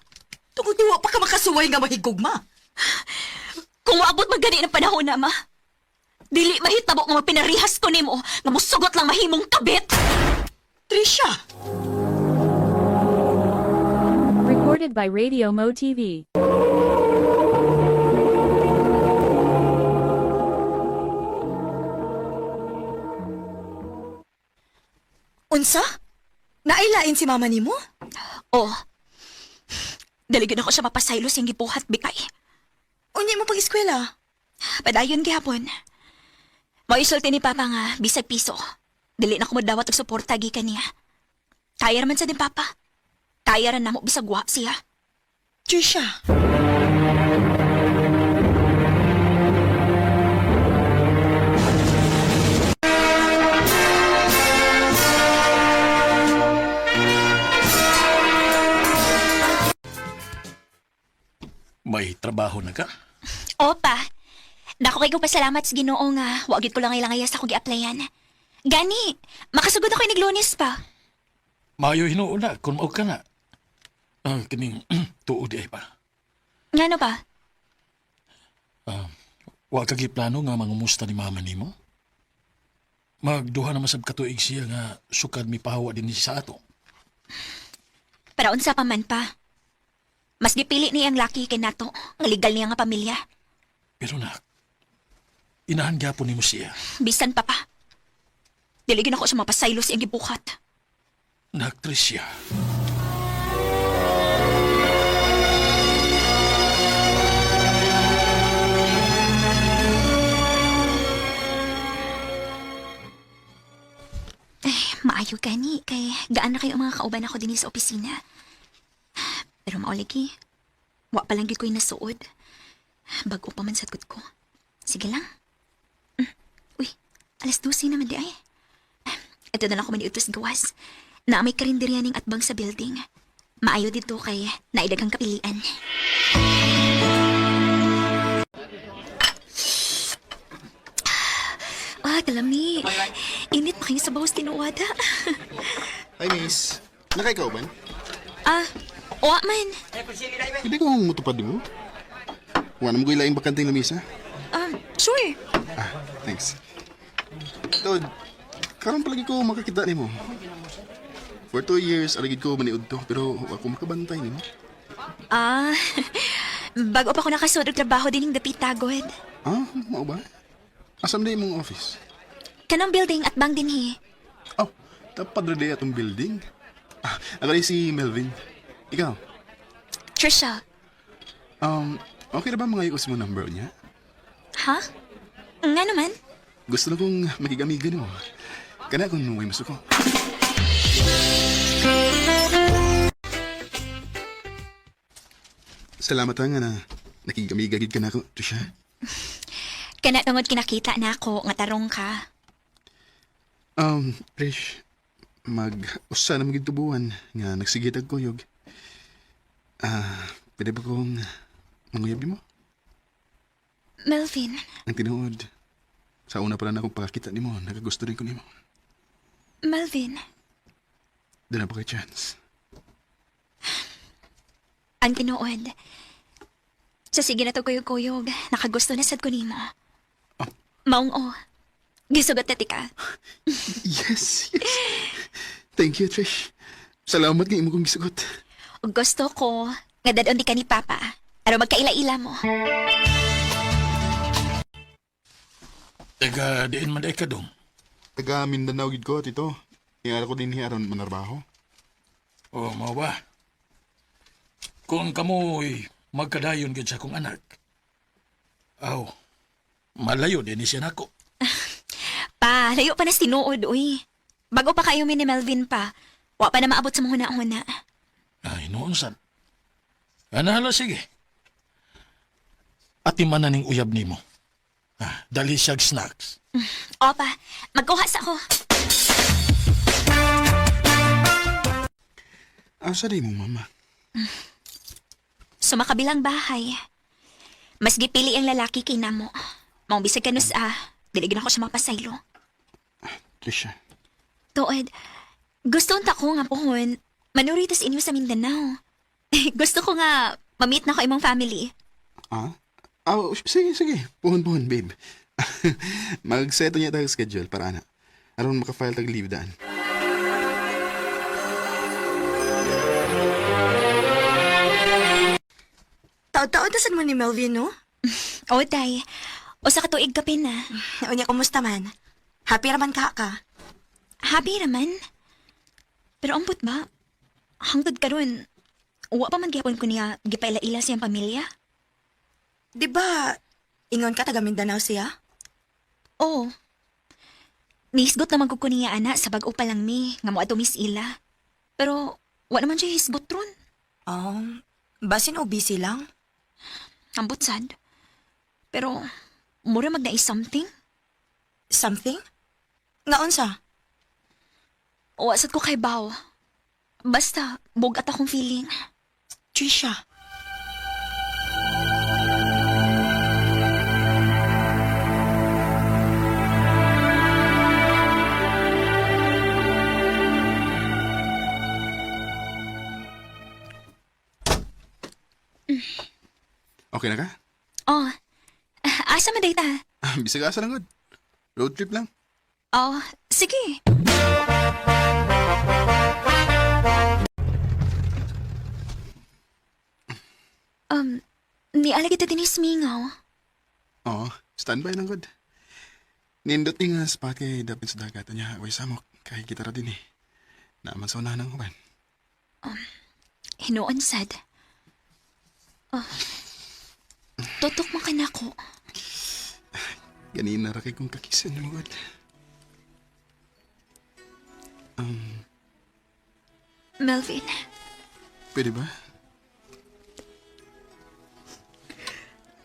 Tungod ni wa pa ka makasuway nga mahigugma. Kung moabot magani ng panahon na, ma. Dili mahitabo nga magpinarihas ko nimo nga musugot lang mahimong kabit. Trisha! Recorded by Radio Mo TV. Unsa? Nailain si mama nimo? Oh. Dili gid ako siya mapasaylo siyang gibuhat bikay. Unya mo pag-eskwela? Padayon gihapon. Maisulti ni Papa nga bisag piso. Dili na ko modawat og suporta gikan niya. Kaya raman sa din Papa. Kaya ra namo bisag wa siya. Trisha. May trabaho na ka? Opa. Dako kay ko pasalamat sa Ginoo nga wa gid ko lang ilangaya sa akong gi-applyan. Gani, makasugod ako inig Lunes pa. Maayo hinuon na kung mao ka na. Ah, kining tuod di ay pa. Ngano pa? Wa ka giplano nga mangumusta ni mama nimo? Magduha na masab katuig siya nga sukad mi pahawa din sa ato. Para unsa pa man pa. Mas gipili niya ang laki kay nato, nga legal niya nga pamilya. Pero nak, inahan gyapon nimo siya. Bisan pa pa. Dili gid ako siya mapasaylo sa iyang gibuhat. Nak, Tricia. Ay, maayo gani kay gaan na kayo ang mga kauban ako dinhi sa opisina. Pero mauligi, wa pa lang gyud ko'y nasuod. Bag-o pa man sad gud ko. Sige lang. Uy, 12:00 naman di ay. Ah, ito na lang ko maniutos gawas. Na may karinderya ning atbang sa building. Maayo dito kay naidaghang kapilian. Ah, kalami. Init pa kayo sa bawas tinuwada. Hi, miss. Nakaikaw ba? Ah, wa man. Hindi ko mutupad mo. Wala mo ko ilaing bakanteng lamisa. Ah, sure. Ah, thanks. Tod, karon palagi ko makakita nimo. For 2 years, arigid ko maniud to, pero ako makabantay nimo. Ah, bago pa ako nakasuod og trabaho din yung dapita, God. Ah, mao ba? Asam na imong office? Kanang building at bang dinhi. Oh, tapad ra atong building. Ah, ako rin si Melvin. Ikaw? Trisha, Okay na ba mga ius mo number niya? Ha? Nga naman. Gusto na kong makigamigan mo. Kana kung way masuko. Salamat ha nga na nakigamiga gid ka na ako, Trisha. Kana tungod kinakita na ako nga tarong ka. Trish, mag-usa na maging tubuan nga nagsigit ag kuyog. Ah, pwede ba kong manguyab mo? Melvin, Ang tinuod. Sa una pa lang akong pagkakita nimo, nakagusto rin ko nimo. Melvin, Doon na ba kay chance? ang tinuod. Sa sige na to kuyog-kuyog, nakagusto na sad ko nimo. Oh. Maong o. Gisugot na tika. Yes, yes. Thank you, Trish. Salamat nga imo kong gisugot. Ug gusto ko nga dadon di ka ni Papa. Aron magkaila-ila mo. Taga, diin man ka dong. Taga Mindanao gid ko, tito. Ingara ko din hi aron manarbaho. O, mao ba? Kung kamoy magkadayon gid sa akong anak, aw, malayo din ni siya nako. Pa, layo pa na sinuod, uy. Bago pa kayo mi ni Melvin pa. Wa pa na maabot sa mga huna-huna. Ay, noon sad. Anahala, sige. Ati man na ning uyab nimo. Ah, dali siyag snacks. Opa, magkuha sa ako. Asa di mo, mama? Sumakabilang bahay. Mas gipili ang lalaki kay namo. Maong bisag kanus ah, dili gid ako siya mapasaylo. Trisha. Tuod, gusto unta ko nga pohon, manuritas inyo sa Mindanao. Gusto ko nga ma-meet na ko imong family. Ah? Oh, sige, sige. Puhon-puhon, babe. Mag-seto niya tayo schedule para ana. Aron maka-file tag leave daan. Taod-taod na sad mo ni Melvin, no? O, day. O sa katuig ka na. Unya, kumusta man? Happy raman ka ka. Happy raman. Pero ambot ba? Hangtod karon, wa pa man gihapon ko niya gipaila-ila siyang pamilya. Di ba, ingon ka taga Mindanao siya? Oo. Nihisgot naman ko niya ana sa bag-o pa lang mi nga moadto mis ila. Pero wa naman siya hisgot ron. Basin o busy lang? Ambot sad. Pero mura mag something. Something? Nga unsa? Wa sad ko kay baw. Basta bugat akong feeling. Trisha. Okay na ka? Oh. Asa man day ta? Ah, bisag asa lang gud. Road trip lang. Oh, sige. Niala kita dinis mingaw. Oo, standby lang gud. Nindot ni nga spot kay dapit sa dagat niya. Way samok kay gitara din eh. Naaman sa unahan ang uban. Hinuon sad. Oh. Tutok man ka nako. Ganina ra kay kong kakisan mo gud. Melvin, Pwede ba?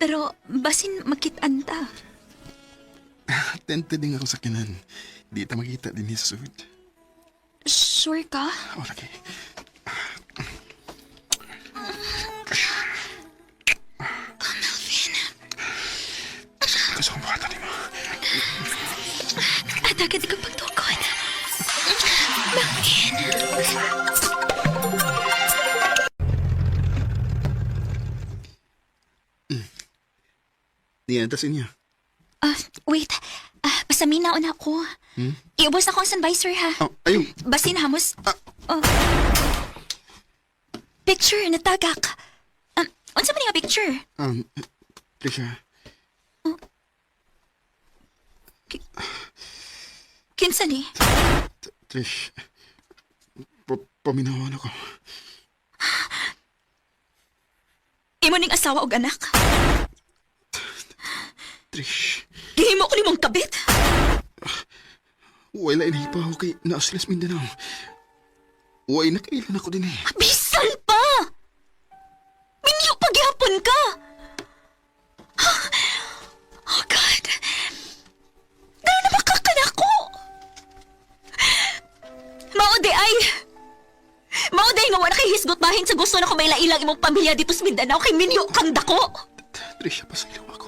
pero basin makitaan ta. Tented din ako sa kinan. Di ta makita din sa sud. Sure ka? Oh, lagi. Melvin, Gusto kong buhatan nimo. at agad ka pagtukod. Melvin! Niya, tas inyo. Ah, wait. Ah, pasamina na ako. Hmm? Iubos ako ang sun visor ha. Oh, ayun. Basin hamos. Oh. Picture natagak. Unsa man nga picture? Trisha, Kinsa ni? Trish, paminawan ako. Imo ning asawa og anak. Trish, Gihimo ko nimong kabit. wala ini pa ako kay naaslas Mindanao. Way na kailan ako din eh. Bisan pa! Minyo pagyapon ka! Oh God! Gano'n na makakanako? Mao di ay! Mao di nga wala kay hisgot bahin sa gusto na ko may lailang imong pamilya dito sa Mindanao kay minyo kang dako. Trisha, pasaylo ako.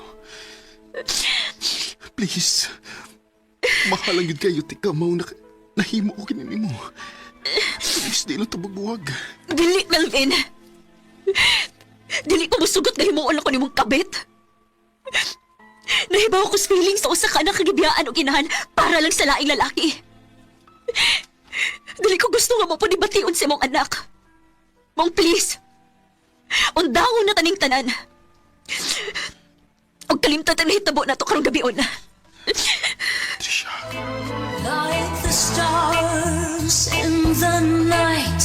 Please. Mahalang yun kayo, tika, mao na nahimo ko kinini mo. Please, di lang tabagbuwag. Dili, Melvin. Dili ko musugot na himuon ako nimong kabit. Nahibaw ko sa feelings sa usa ka anak kagibiyaan og inahan para lang sa laing lalaki. Dili ko gusto nga mo po bation sa imong anak. Mong please. Undawon na taning tanan. Og kalimtan ang nahitabo na to karong gabion. Trisha, Like the stars in the night,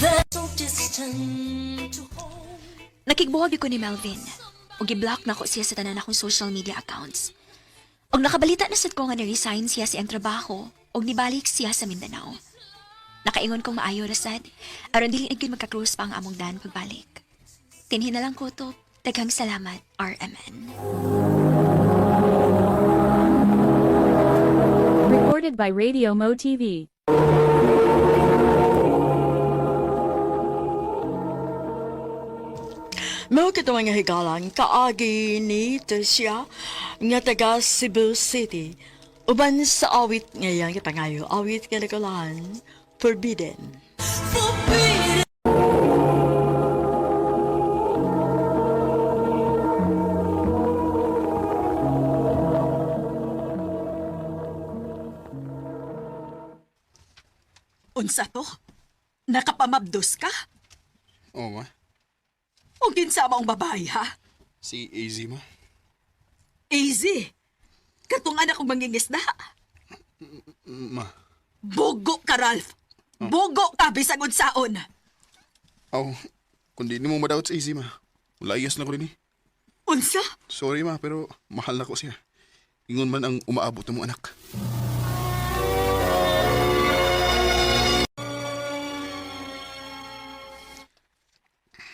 they're so distant to hold. Nakigbuhag ko ni Melvin. Ug gi-block na ko siya sa tanan akong social media accounts. Og nakabalita na sad ko nga ni-resign siya sa iyang trabaho ug nibalik siya sa Mindanao. Nakaingon kong maayo ra sad, aron dili na gyud magka-close pa ang among dan pagbalik. Tinhin na lang ko to. Daghang salamat, RMN. Recorded by Radio Mo TV. Mao kito nga higalan kaagi ni Tricia nga taga Cebu City. Uban sa awit nga iyang gipangayo, awit nga nagulahan, Forbidden. Forbidden. Unsa to? Nakapamabdos ka? Oo, ma. O kinsa maong babae, ha? Si AZ, ma. Easy. Katong anak kong mangingisda. Ma. Bugo ka, Ralph. Bugo ka, bisag unsaon. Aw, kung di mo madawat sa AZ, ma. Layas na ko rin eh. Unsa? Sorry, ma, pero mahal na ko siya. Ingon man ang umaabot ng mong anak.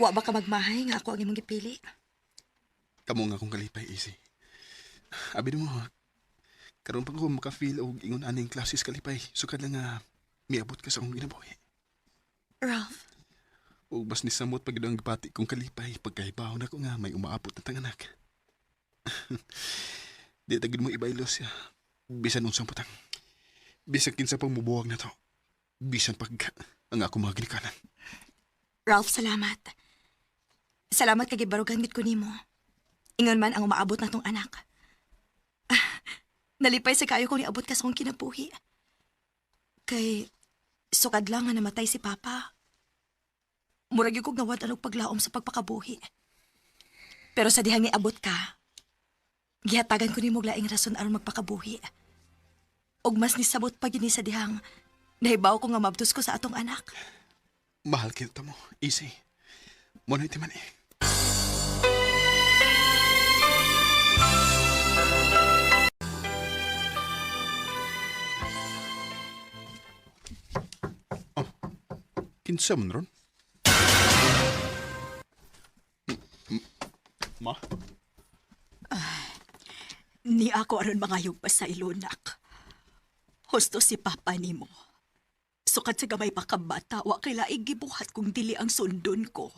Wa ba ka magmahay nga ako ang imong gipili? Kamo nga akong kalipay, AZ. Abi mo, karon pa ko maka-feel og ingon aning klases kalipay. Sukad lang nga miabot ka sa akong ginabuhi. Ralph, Ug bas ni samot pag ang gipati kong kalipay pagkahibaw na ko nga may umaabot na tanganak. Di tagid mo ibaylo siya. Bisan unsang putang. Bisan kinsa pang mubuwag na to. Bisan pag ang ako mga ginikanan. Ralph, salamat. Salamat kay gibarugan gid ko nimo. Ingon man ang umaabot na tong anak. Ah, nalipay sa kayo kung niabot ka sa akong kinabuhi. Kay sukad lang nga namatay si Papa. Murag yung kog nawad-an og paglaom sa pagpakabuhi. Pero sa dihang niabot ka, gihatagan ko nimo og laing rason aron magpakabuhi. Og mas nisabot pa gini sa dihang nahibaw ko nga mabdos ko sa atong anak. Mahal kita mo, Easy. Mo na man eh. Oh, kinsa man ron? Ma? Ni ako aron mangayog pa sa ilunak. Husto si Papa nimo. Sukad sa gamay pa ka bata, wa kay laing gibuhat kung dili ang sundon ko.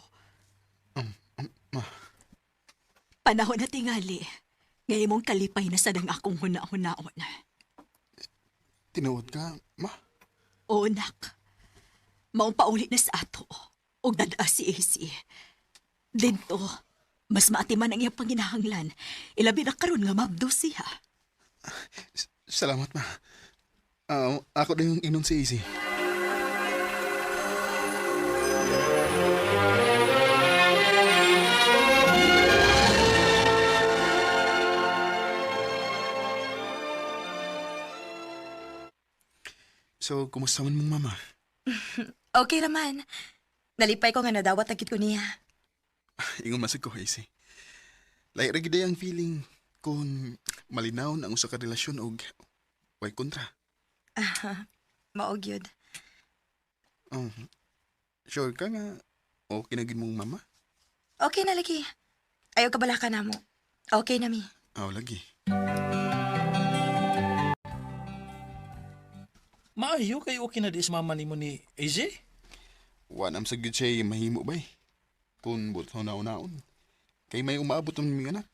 Ma? Panahon na tingali. Ngayon mong kalipay na sad ang akong huna-hunaon. Tinuod ka, ma? Oo, nak. Maong pauli na sa ato. Og dada si AC. Dito, mas maatiman ang iyang panginahanglan. Ilabi na karon nga mabdo siya. Salamat, ma. Ah, ako din yung inon si Easy. So, kumusta man mong mama? Okay naman. Nalipay ko nga nadawat agad ko niya. Ingon man sad ko, AC. Lahi ra gid ang feeling kung malinaw na ang usa ka relasyon og way kontra. Mao gyud. Oh, sure ka nga okay na gid mong mama? Okay na lagi. Ayaw ka bala ka na mo. Okay na mi. Aw, lagi. Maayo kay okay na di sa mama nimo ni AZ? Wa nam sa gyud siya mahimo bay. Kung buto na unaon. Kay may umaabot ang mga anak.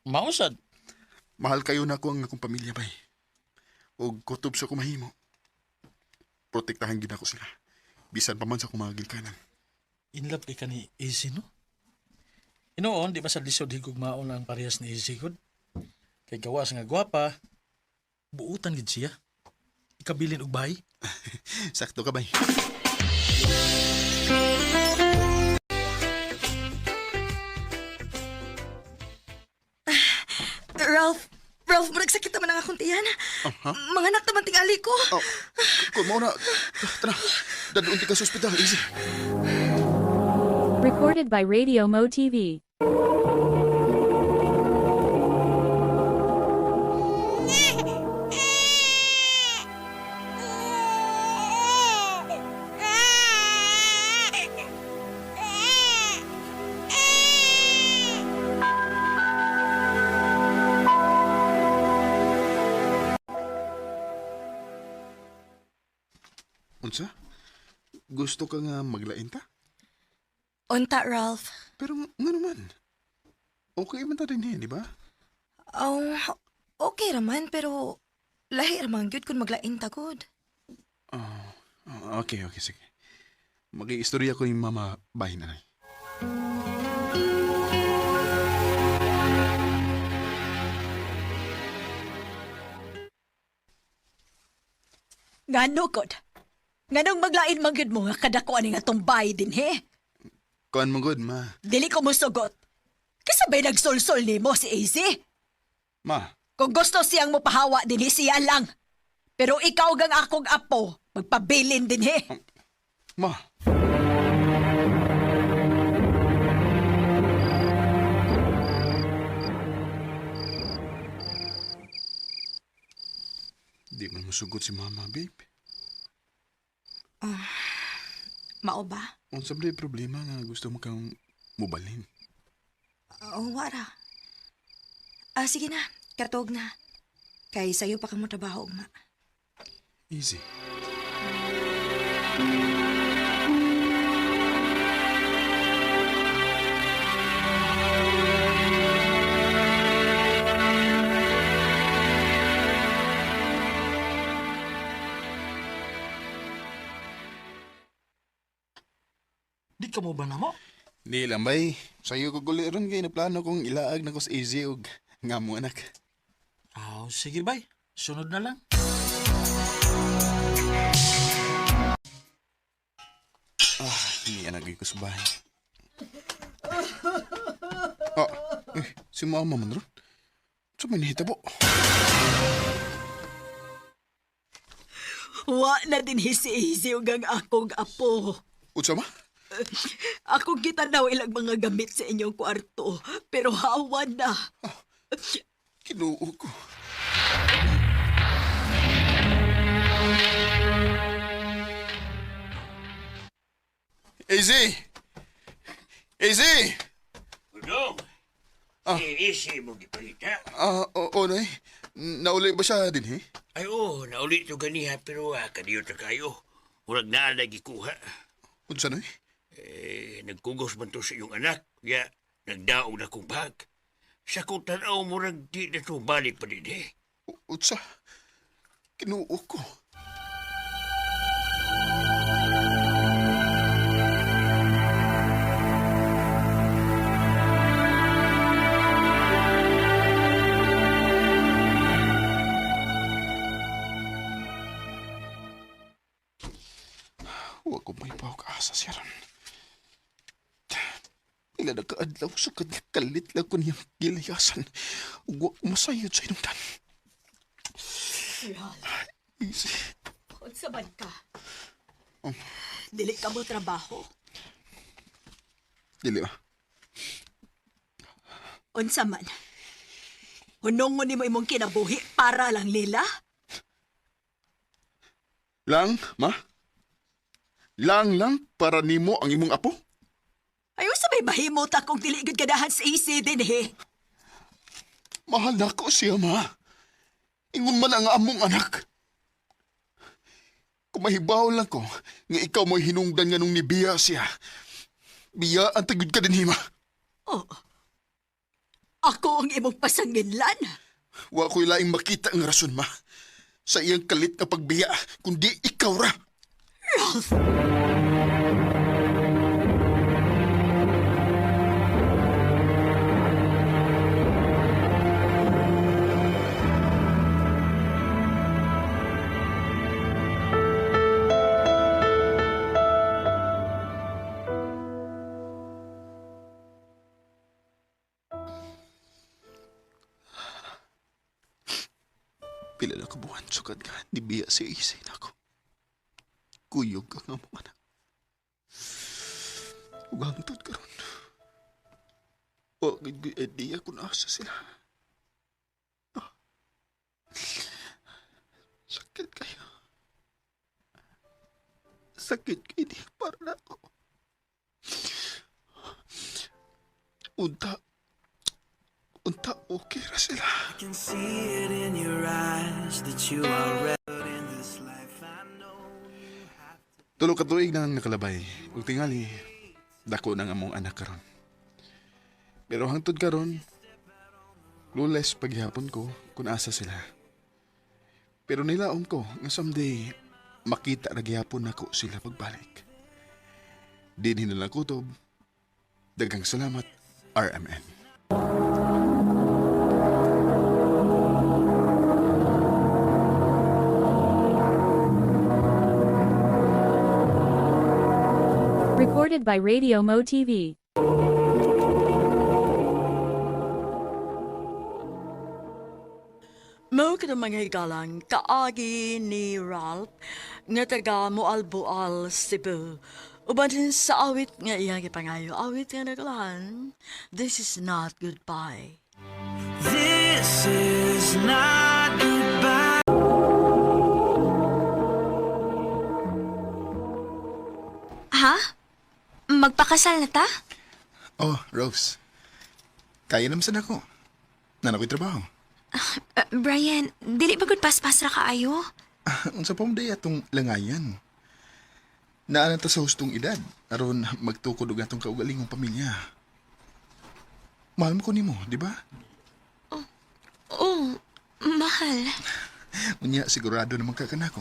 Mausad. Mahal kayo na ako ang akong pamilya bay. Og kutob sa ko mahimo. Protektahan gid ako sila. Bisan pa man sa akong mga gilkanan. In love kay ka ni AZ, no? Inoon, di ba sa lisod higugmaon ang parehas ni AZ gud? Kay gawas nga gwapa, buutan gid siya. Ikabilin og bahay. Sakto ka bay. Ralph, Ralph, murag sakit naman ang akong tiyan. Ha? Mga anak naman tingali ko. Oh, kung mao na, tara, dadunti ka sa ospital, easy. Recorded by Radio Mo TV. Unsa? Gusto ka nga maglain ta? Unta, Ralph. Pero nga naman. Okay man ta din eh, di ba? Oh, okay raman pero lahi raman gyud kung maglain ta gud. Oh, okay, okay, sige. Mag-iistorya ko yung mama bahin na. Ngano god? Nganong maglain man gyud mo nga kadako ani nga tumbay din he? Kuan mo good, ma. Dili ko mosugot. Kasabay nagsulsul nimo si AZ. Ma, Kung gusto siyang mopahawa dinhi siya lang. Pero ikaw gang akong apo, magpabilin dinhi. ma. Di man musugot si mama, babe. Mao ba? Unsa ba problema nga gusto mo kang mubalhin? Oo, wara. Ah, sige na. Katog na. Kay sayo pa ka mo trabaho ugma. Easy. Di ka mo ba namo? Di lang bay. Sayo ko guli ron kay naplano kong ilaag na ko sa easy og nga mo anak. Aw, sige bay. Sunod na lang. Ah, hindi anak ko sa bahay. Ah, eh, si mama man ron. Sa may nahitabo. Wa na dinhi si AZ ug ang akong apo. Unsa ma? Ako gitanaw ilang mga gamit sa inyong kwarto, pero hawa na. Kinuo ko. Easy! Easy! Udong, Ah. eh, easy mo gipalita. Ah, oo, nay. Nauli ba siya din, eh? Ay, oo, nauli to ganiha, pero kadiyo ta kayo. Murag naa lagi kuha. Unsa, nay? Eh, nagkugos man to sa iyong anak, ya, nagdaog na kong bag. Sa kong tanaw, murag di na to balik pa din, eh. Unsa? Kinuo ko. Huwag ko may asa siya ron. Ila nakaadlaw sa kalit lang ko niyang gilayasan. Huwag ko masayod sa inong Easy. Unsa man ka? Dili ka mo trabaho. Dili ba? Unsa man. Hunongon nimo imong kinabuhi para lang nila? Lang, ma? Lang lang para nimo ang imong apo? Ayaw sa may mahimot akong dili gud ganahan sa AC din eh. Mahal na ko siya, ma. Ingon man ang among anak. Kung mahibaw lang ko, nga ikaw mo'y hinungdan nga nung nibiya siya. Biya ang tagud ka din, ma. Oh. Ako ang imong pasanginlan. Wa ko'y laing makita ang rason, ma. Sa iyang kalit nga pagbiya, kundi ikaw ra. Ralph! Pila na kabuhan sukad ka, nibiya si Isay na ako. Kuyog ka nga mong anak. Ug hangtod karon. Wa gid ko'y idea kung asa sila. Ah. Sakit kayo. Sakit kayo di para na ako. Unta, unta okay ra sila. I can see it in your eyes that you are ready in this life. I know. Tulo ka tuig na ang nakalabay. Ug tingali, dako na ang among anak karon. Pero hangtod karon, clueless paghihapon ko kung asa sila. Pero nilaom ko nga someday makita ra gihapon nako sila pagbalik. Dinhi na lang kutob. Daghang salamat, RMN. Recorded by Radio Mo TV. Mao ka mga higalang kaagi ni Ralph nga taga Moalboal, Cebu. Uban din sa awit nga iyang gipangayo, awit nga naglahan, This is not goodbye. This is not goodbye. Ha? Magpakasal na ta? Oh, Rose. Kaya naman sad ako. Nana ko'y trabaho. Brian, dili ba gud paspas ra kaayo? Unsa pa mo day atong langayan? Naa na ta sa hustong edad aron magtukod og atong kaugalingong pamilya. Mahal mo ko nimo, di ba? Oh, mahal. Unya sigurado naman ka kanako.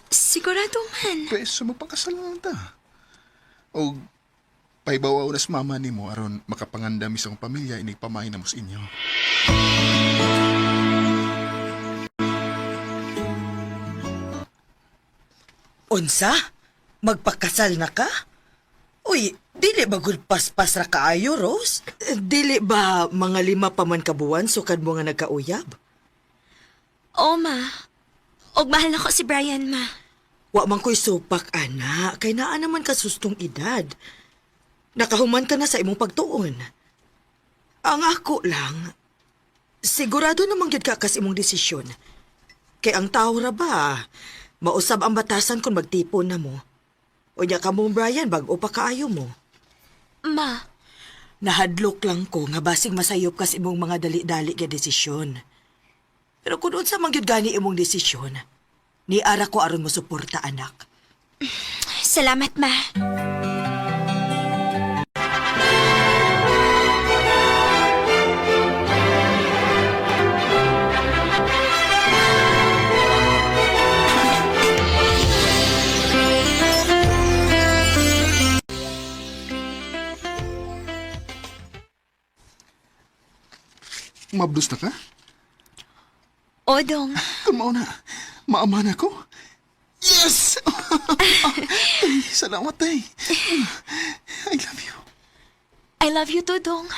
Sigurado man. Pwes magpakasal na lang ta. Og pahibaw na sa mama nimo aron makapangandam sa akong pamilya inig pamahay na mo sa inyo. Unsa? Magpakasal na ka? Uy, dili ba gud paspas ra kaayo, Rose? Eh, dili ba mga 5 pa man ka buwan sukad mo nga nagkauyab? Oo, ma. Og mahal na ko si Brian, ma. Wa man ko'y supak, ana. Kay naa naman ka sustong edad. Nakahuman ka na sa imong pagtuon. Ang ako lang, sigurado namang gyud ka kas imong desisyon. Kay ang tao ra ba, mausab ang batasan kung magtipon na mo. O nya ka mo, Brian, bag-o pa kaayo mo. Ma, Nahadlok lang ko nga basig masayop kas imong mga dali-dali nga desisyon. Pero kung unsa man gyud gani imong desisyon, ni ara ko aron mo suporta anak. salamat, ma. Mabdos na ka? Odong, Kung mauna, maama na ko. Yes! Ay, salamat eh. I love you. I love you too, Dong.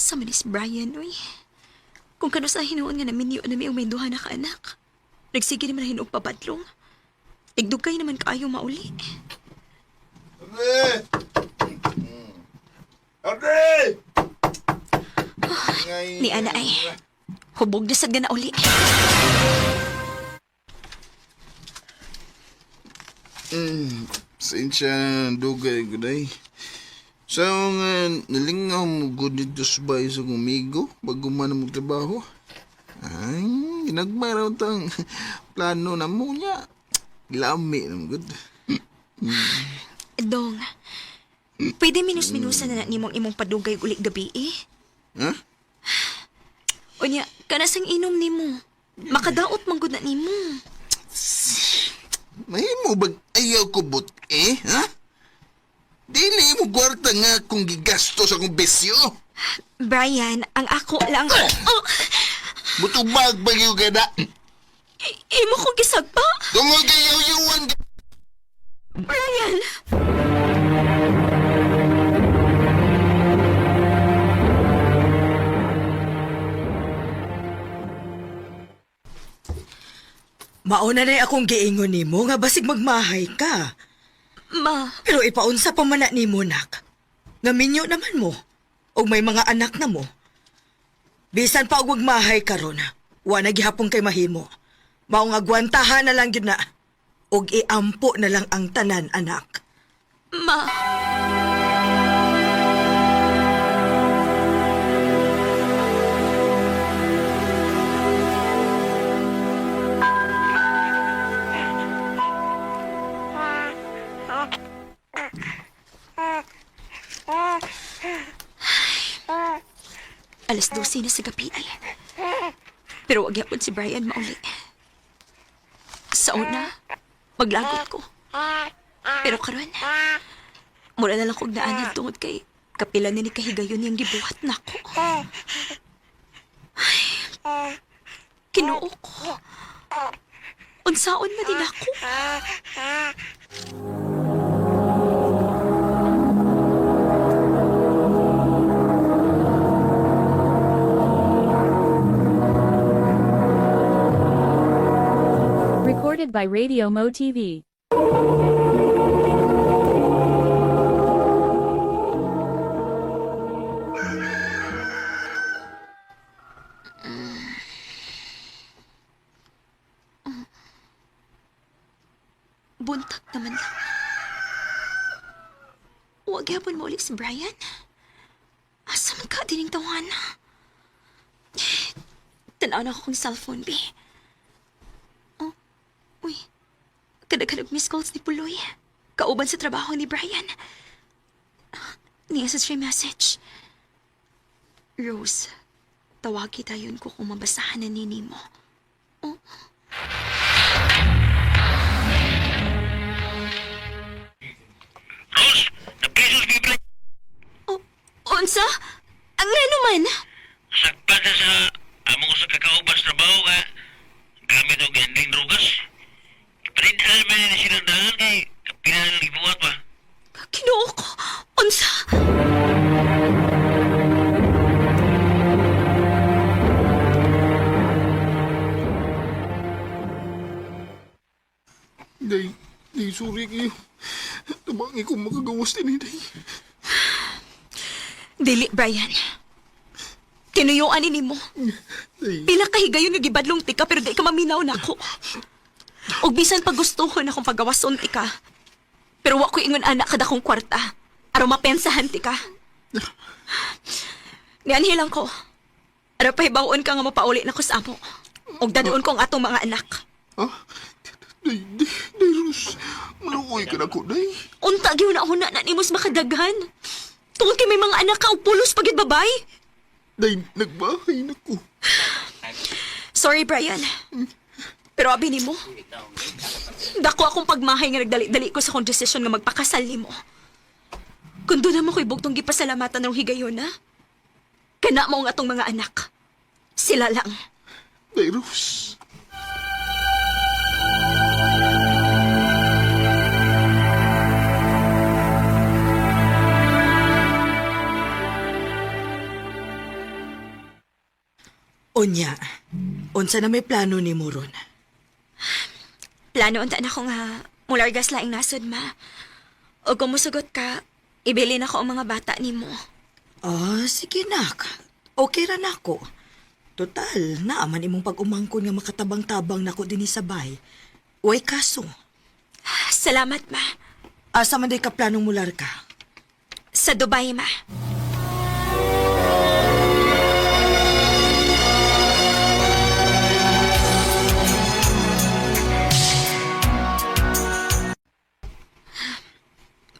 Asa man is Brian, uy. Kung kano sa hinuon nga naminyo na may may duha na ka anak. Nagsige naman na hinuog pabadlong. Tigdugay naman kaayo mauli. Ate! Ate! Ni ana ay. Hubog na sad nga na uli. Sensya na dugay ko day. Sa nga nalingaw mo gud dito sa bahay sa kumigo bago man mo trabaho. Ay, ginagmay raw tang plano na mo niya. Lami na mo gud. Dong, pwede minus-minusan na na nimong imong padugay uli gabi eh. Ha? Unya, kanasang inom nimo. Makadaot man gud na nimo. Mahimo bag ayaw ko but eh, ha? Dili mo kwarta nga kung gigasto sa akong bisyo. Brian, ang ako lang. Oh, Butubag bagyo ka na. imo ko gisagpa. Tungod kay yaw-yawan Brian! Mauna na akong giingon nimo nga basig magmahay ka. Ma, Pero ipaunsa pa man na nimo nak. Nga minyo naman mo. Og may mga anak na mo. Bisan pa og magmahay karon, wa na gihapon kay mahimo. Maong agwantahan na lang gyud na. Og iampo na lang ang tanan anak. ma. Alas 12 na sa gabi. Pero wag yapon si Brian mauli. Sa una, maglagot ko. Pero karon, mura na lang kog naanad tungod kay kapila ni kahigayon niyang gibuhat nako. Ay, Kinoo ko. Unsaon man din ako. Recorded by Radio Mo TV. Buntag naman lang. Huwag yapon mo ulit si Brian. Asa man ka dining tawana? Tanaw na ako kong cellphone, be. Oh, uy. Kadaghanog missed calls ni Puloy. Kauban sa trabaho ni Brian. Niya sa siya message. Rose, tawagi tayon ko kung mabasahan na nini mo. Oh. Rose, napresos ni Brian. Oh, unsa? Ang ngano man? Sagpan na sa among sa kakaubas trabaho nga gamit og ganding drugas. Iparintal man ni silang daan kay kapila nang gibuhat ba. Kinoo ko. Unsa? Day, day, sorry kayo. Tabangi ko makagawas din, day. Dili, Brian. Tinuyuan ni mo. Day, Pila ka higayon nga gibadlong tika pero di ka maminaw nako. Og bisan pa gustuhon akong pagawason tika. Pero wa ko ingon anak kada kong kwarta. Aron mapensahan tika. Nianhi lang ko. Aron pahibaw-on ka nga mapauli na ko sa amo. Og dadon ko ang atong mga anak. ah, day, day, day, Rose. Maluoy ka na ko, day. Unta gyud na una na nimo sa makadaghan. Tungod kay may mga anak ka og pulos pagid babay. Day, nagbahay na ko. Sorry, Brian. Pero abi nimo. Dako akong pagmahay nga nagdali-dali ko sa akong desisyon nga magpakasal nimo. Kung doon na mo ko'y bugtong gipasalamatan ng higayon, ha? Kana mo ang atong mga anak. Sila lang. Day, Rose. Unya, unsa na may plano ni mo ron? Plano unta na ko nga mulargas laing nasod, ma. O kung musugot ka, ibilin ako ang mga bata nimo. Ah, sige nak. Okay ra nako. Total, naaman imong pag-umangkon nga makatabang-tabang nako dinhi sa bay. Way kaso. Salamat, ma. Asa man day ka planong mular ka? Sa Dubai, ma.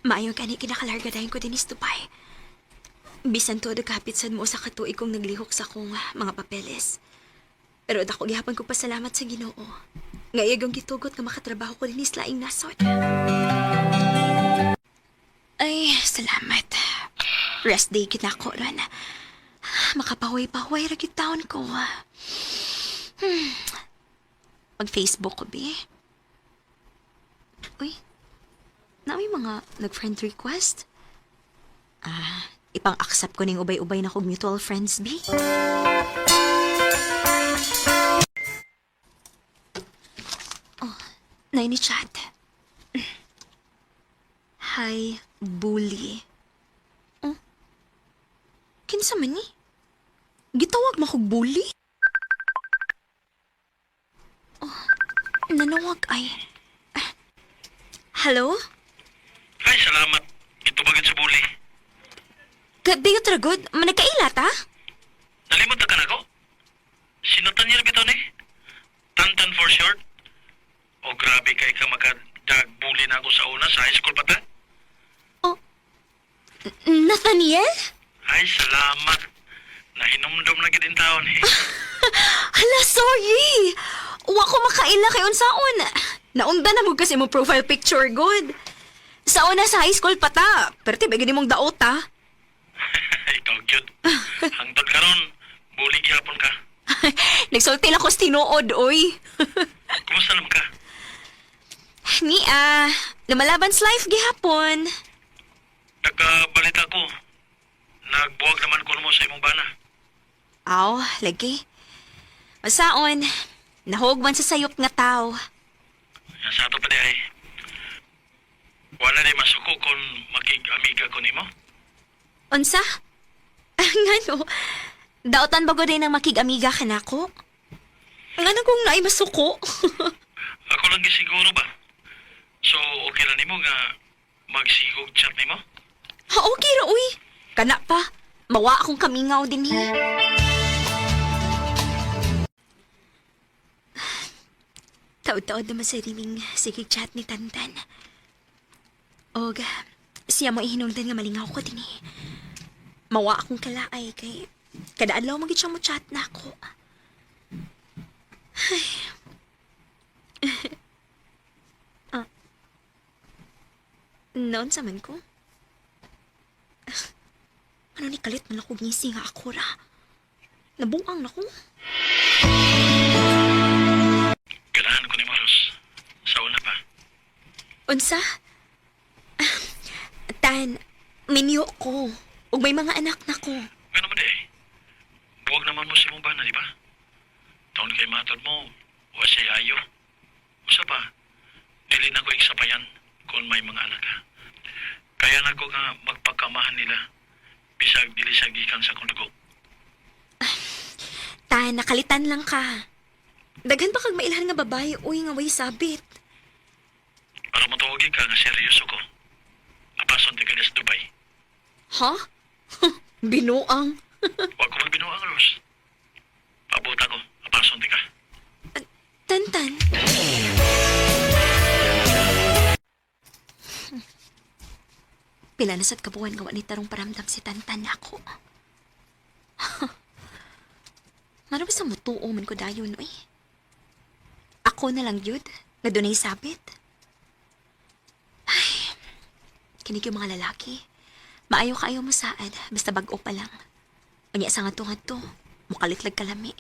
Maayo gani kinakalarga dayon ko dinis Dubai. Bisan todo kapit sad mo sa katuig kong naglihok sa akong mga papeles. Pero dako gihapon ko pasalamat sa Ginoo. Nga iya gyung gitugot nga makatrabaho ko dinis laing nasod. Ay, salamat. Rest day kita ko ron. Makapahuway-pahuway ra gyud taon ko. Mag-Facebook ko, be. Uy, na may mga nag-friend request? Ah, ipang-accept ko ning ubay-ubay na kog mutual friends, be. Oh, na ni chat. Hi, bully. Oh, kinsa man ni? Gitawag mo kog bully? Oh, nanawag ay. Ah, hello? Ay, salamat. Itubagan sa buli. Gabi ka tragod, managkaila ta? Nalimot na ka na ko? Sinatan niya bitaw ni? Tantan for short? O grabe kay ka makadag-bully na ako sa una sa high school pa ta? Oh, Nathaniel? Ay, salamat. Nahinumdum na gid in taon eh. Hala, sorry! Wa ko makaila kay unsaon. Naunda na mo kasi mo profile picture, good. Sa una sa high school pa ta, pero tibay gini mong daot ta. Ikaw gyud. Hangtod karon, bully gyapon ka. Nagsulti lang ko sa tinuod, oy. Kumusta naman ka? Ni ah, lumalaban sa life gihapon. Nagkabalita ko. Nagbuwag naman ko mo sa imong bana. Aw, lagi. Masaon, nahog man sa sayop nga tao. Yan sa ato pa di ay. Wala di masuko kung makig-amiga ko nimo. Unsa? Ah, ngano? Daotan ba ko din ang makig-amiga ka nako? Ngano kung naay masuko? Ako lang gisiguro ba? So, okay lang nimo nga magsigog chat nimo? Ha, okay ra, uy. Kana pa. Mawa akong kamingaw din eh. Taod-taod naman sa riming sige chat ni Tantan. Og, siya mo ihinungdan nga malingaw ko din eh. Mawa akong kalaay kay kada adlaw magid siya mo chat na ako. Ay. Ah. Noon sa man ko? Ano ni kalit man ako ngisi nga ako ra. Nabuang na ko. Ganahan ko nimo, Ros. Sa una pa. Unsa? Ah, Tan, minyo ko. Ug may mga anak na ko. Nga naman di ay. Buwag naman mo sa imong bana, di ba? Taon kay matod mo, wa siya ayo. Usa pa, dili na ko iksapayan kung may mga anak ka. Kaya na ko nga magpagkamahan nila, bisag dili sa gikan sa akong dugo. Tan, nakalitan lang ka. Daghan pa kag mailhan nga babae, uy nga way sabit. Para matuwagin ka nga seryoso ko. Apason di ka na sa Dubai. Ha? Binuang. Huwag ko magbinuang, Ros. Pabuta ko, apason di ka. Tantan. Pila na sad kabuan gawa ni tarong paramdam si Tantan nako. Ngano ba sa mutuo man ko dayon oy? Ako na lang yun, nga dunay sabit. Ay, kinig yung mga lalaki. Maayo kaayo mo saad, basta bag-o pa lang. Unya sa ngadto-ngadto, mukalit lag kalami.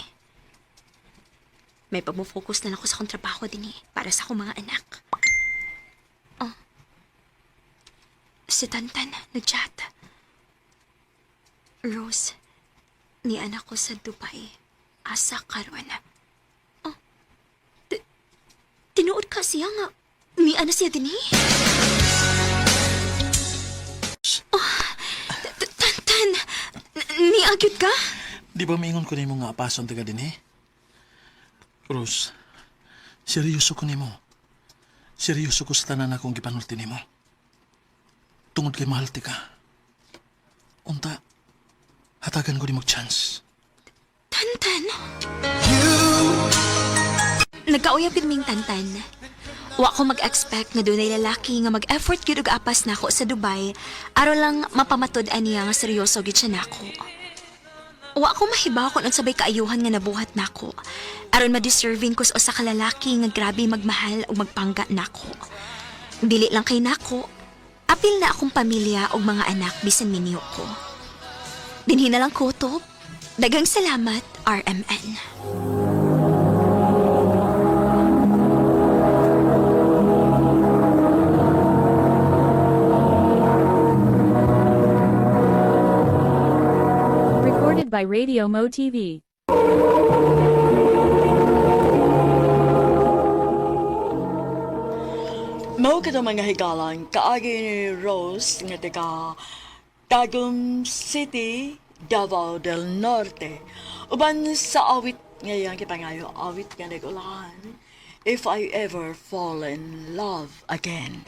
May pag-focus na lang ako sa akong trabaho din eh, para sa akong mga anak. Oh. Si Tantan, nag-chat. Rose, ni anak ko sa Dubai. asa karon. Oh, tinuod ka siya nga. Miana na siya dinhi. Oh, Tantan, niagyod ka? Di ba mingon ko nimo nga apason taga dinhi? Rose, seryoso ko nimo. Seryoso ko sa tanan akong gipanulti nimo. Tungod kay mahal ti ka. Unta, hatagan ko nimo og chance. Tantan. Nagkauyab gid ming Tantan. Wa ko mag-expect nga dunay lalaki nga mag-effort gyud og apas nako sa Dubai aron lang mapamatud-an niya nga seryoso gyud siya nako. Wa ko mahibaw kung unsa bay kaayuhan nga nabuhat nako aron ma-deserving ko sa usa ka lalaki nga grabe magmahal ug magpangga nako. Dili lang kay nako, apil na akong pamilya ug mga anak bisan minyo ko. Dinhi na lang ko, Top. Daghang salamat, RMN. Recorded by Radio Mo TV. Mao kato mga higalan, kaagi ni Rose nga taga Tagum City, Davao del Norte. Uban sa awit ngayang kipangayo, awit nga nagulahan, If I Ever Fall in Love Again.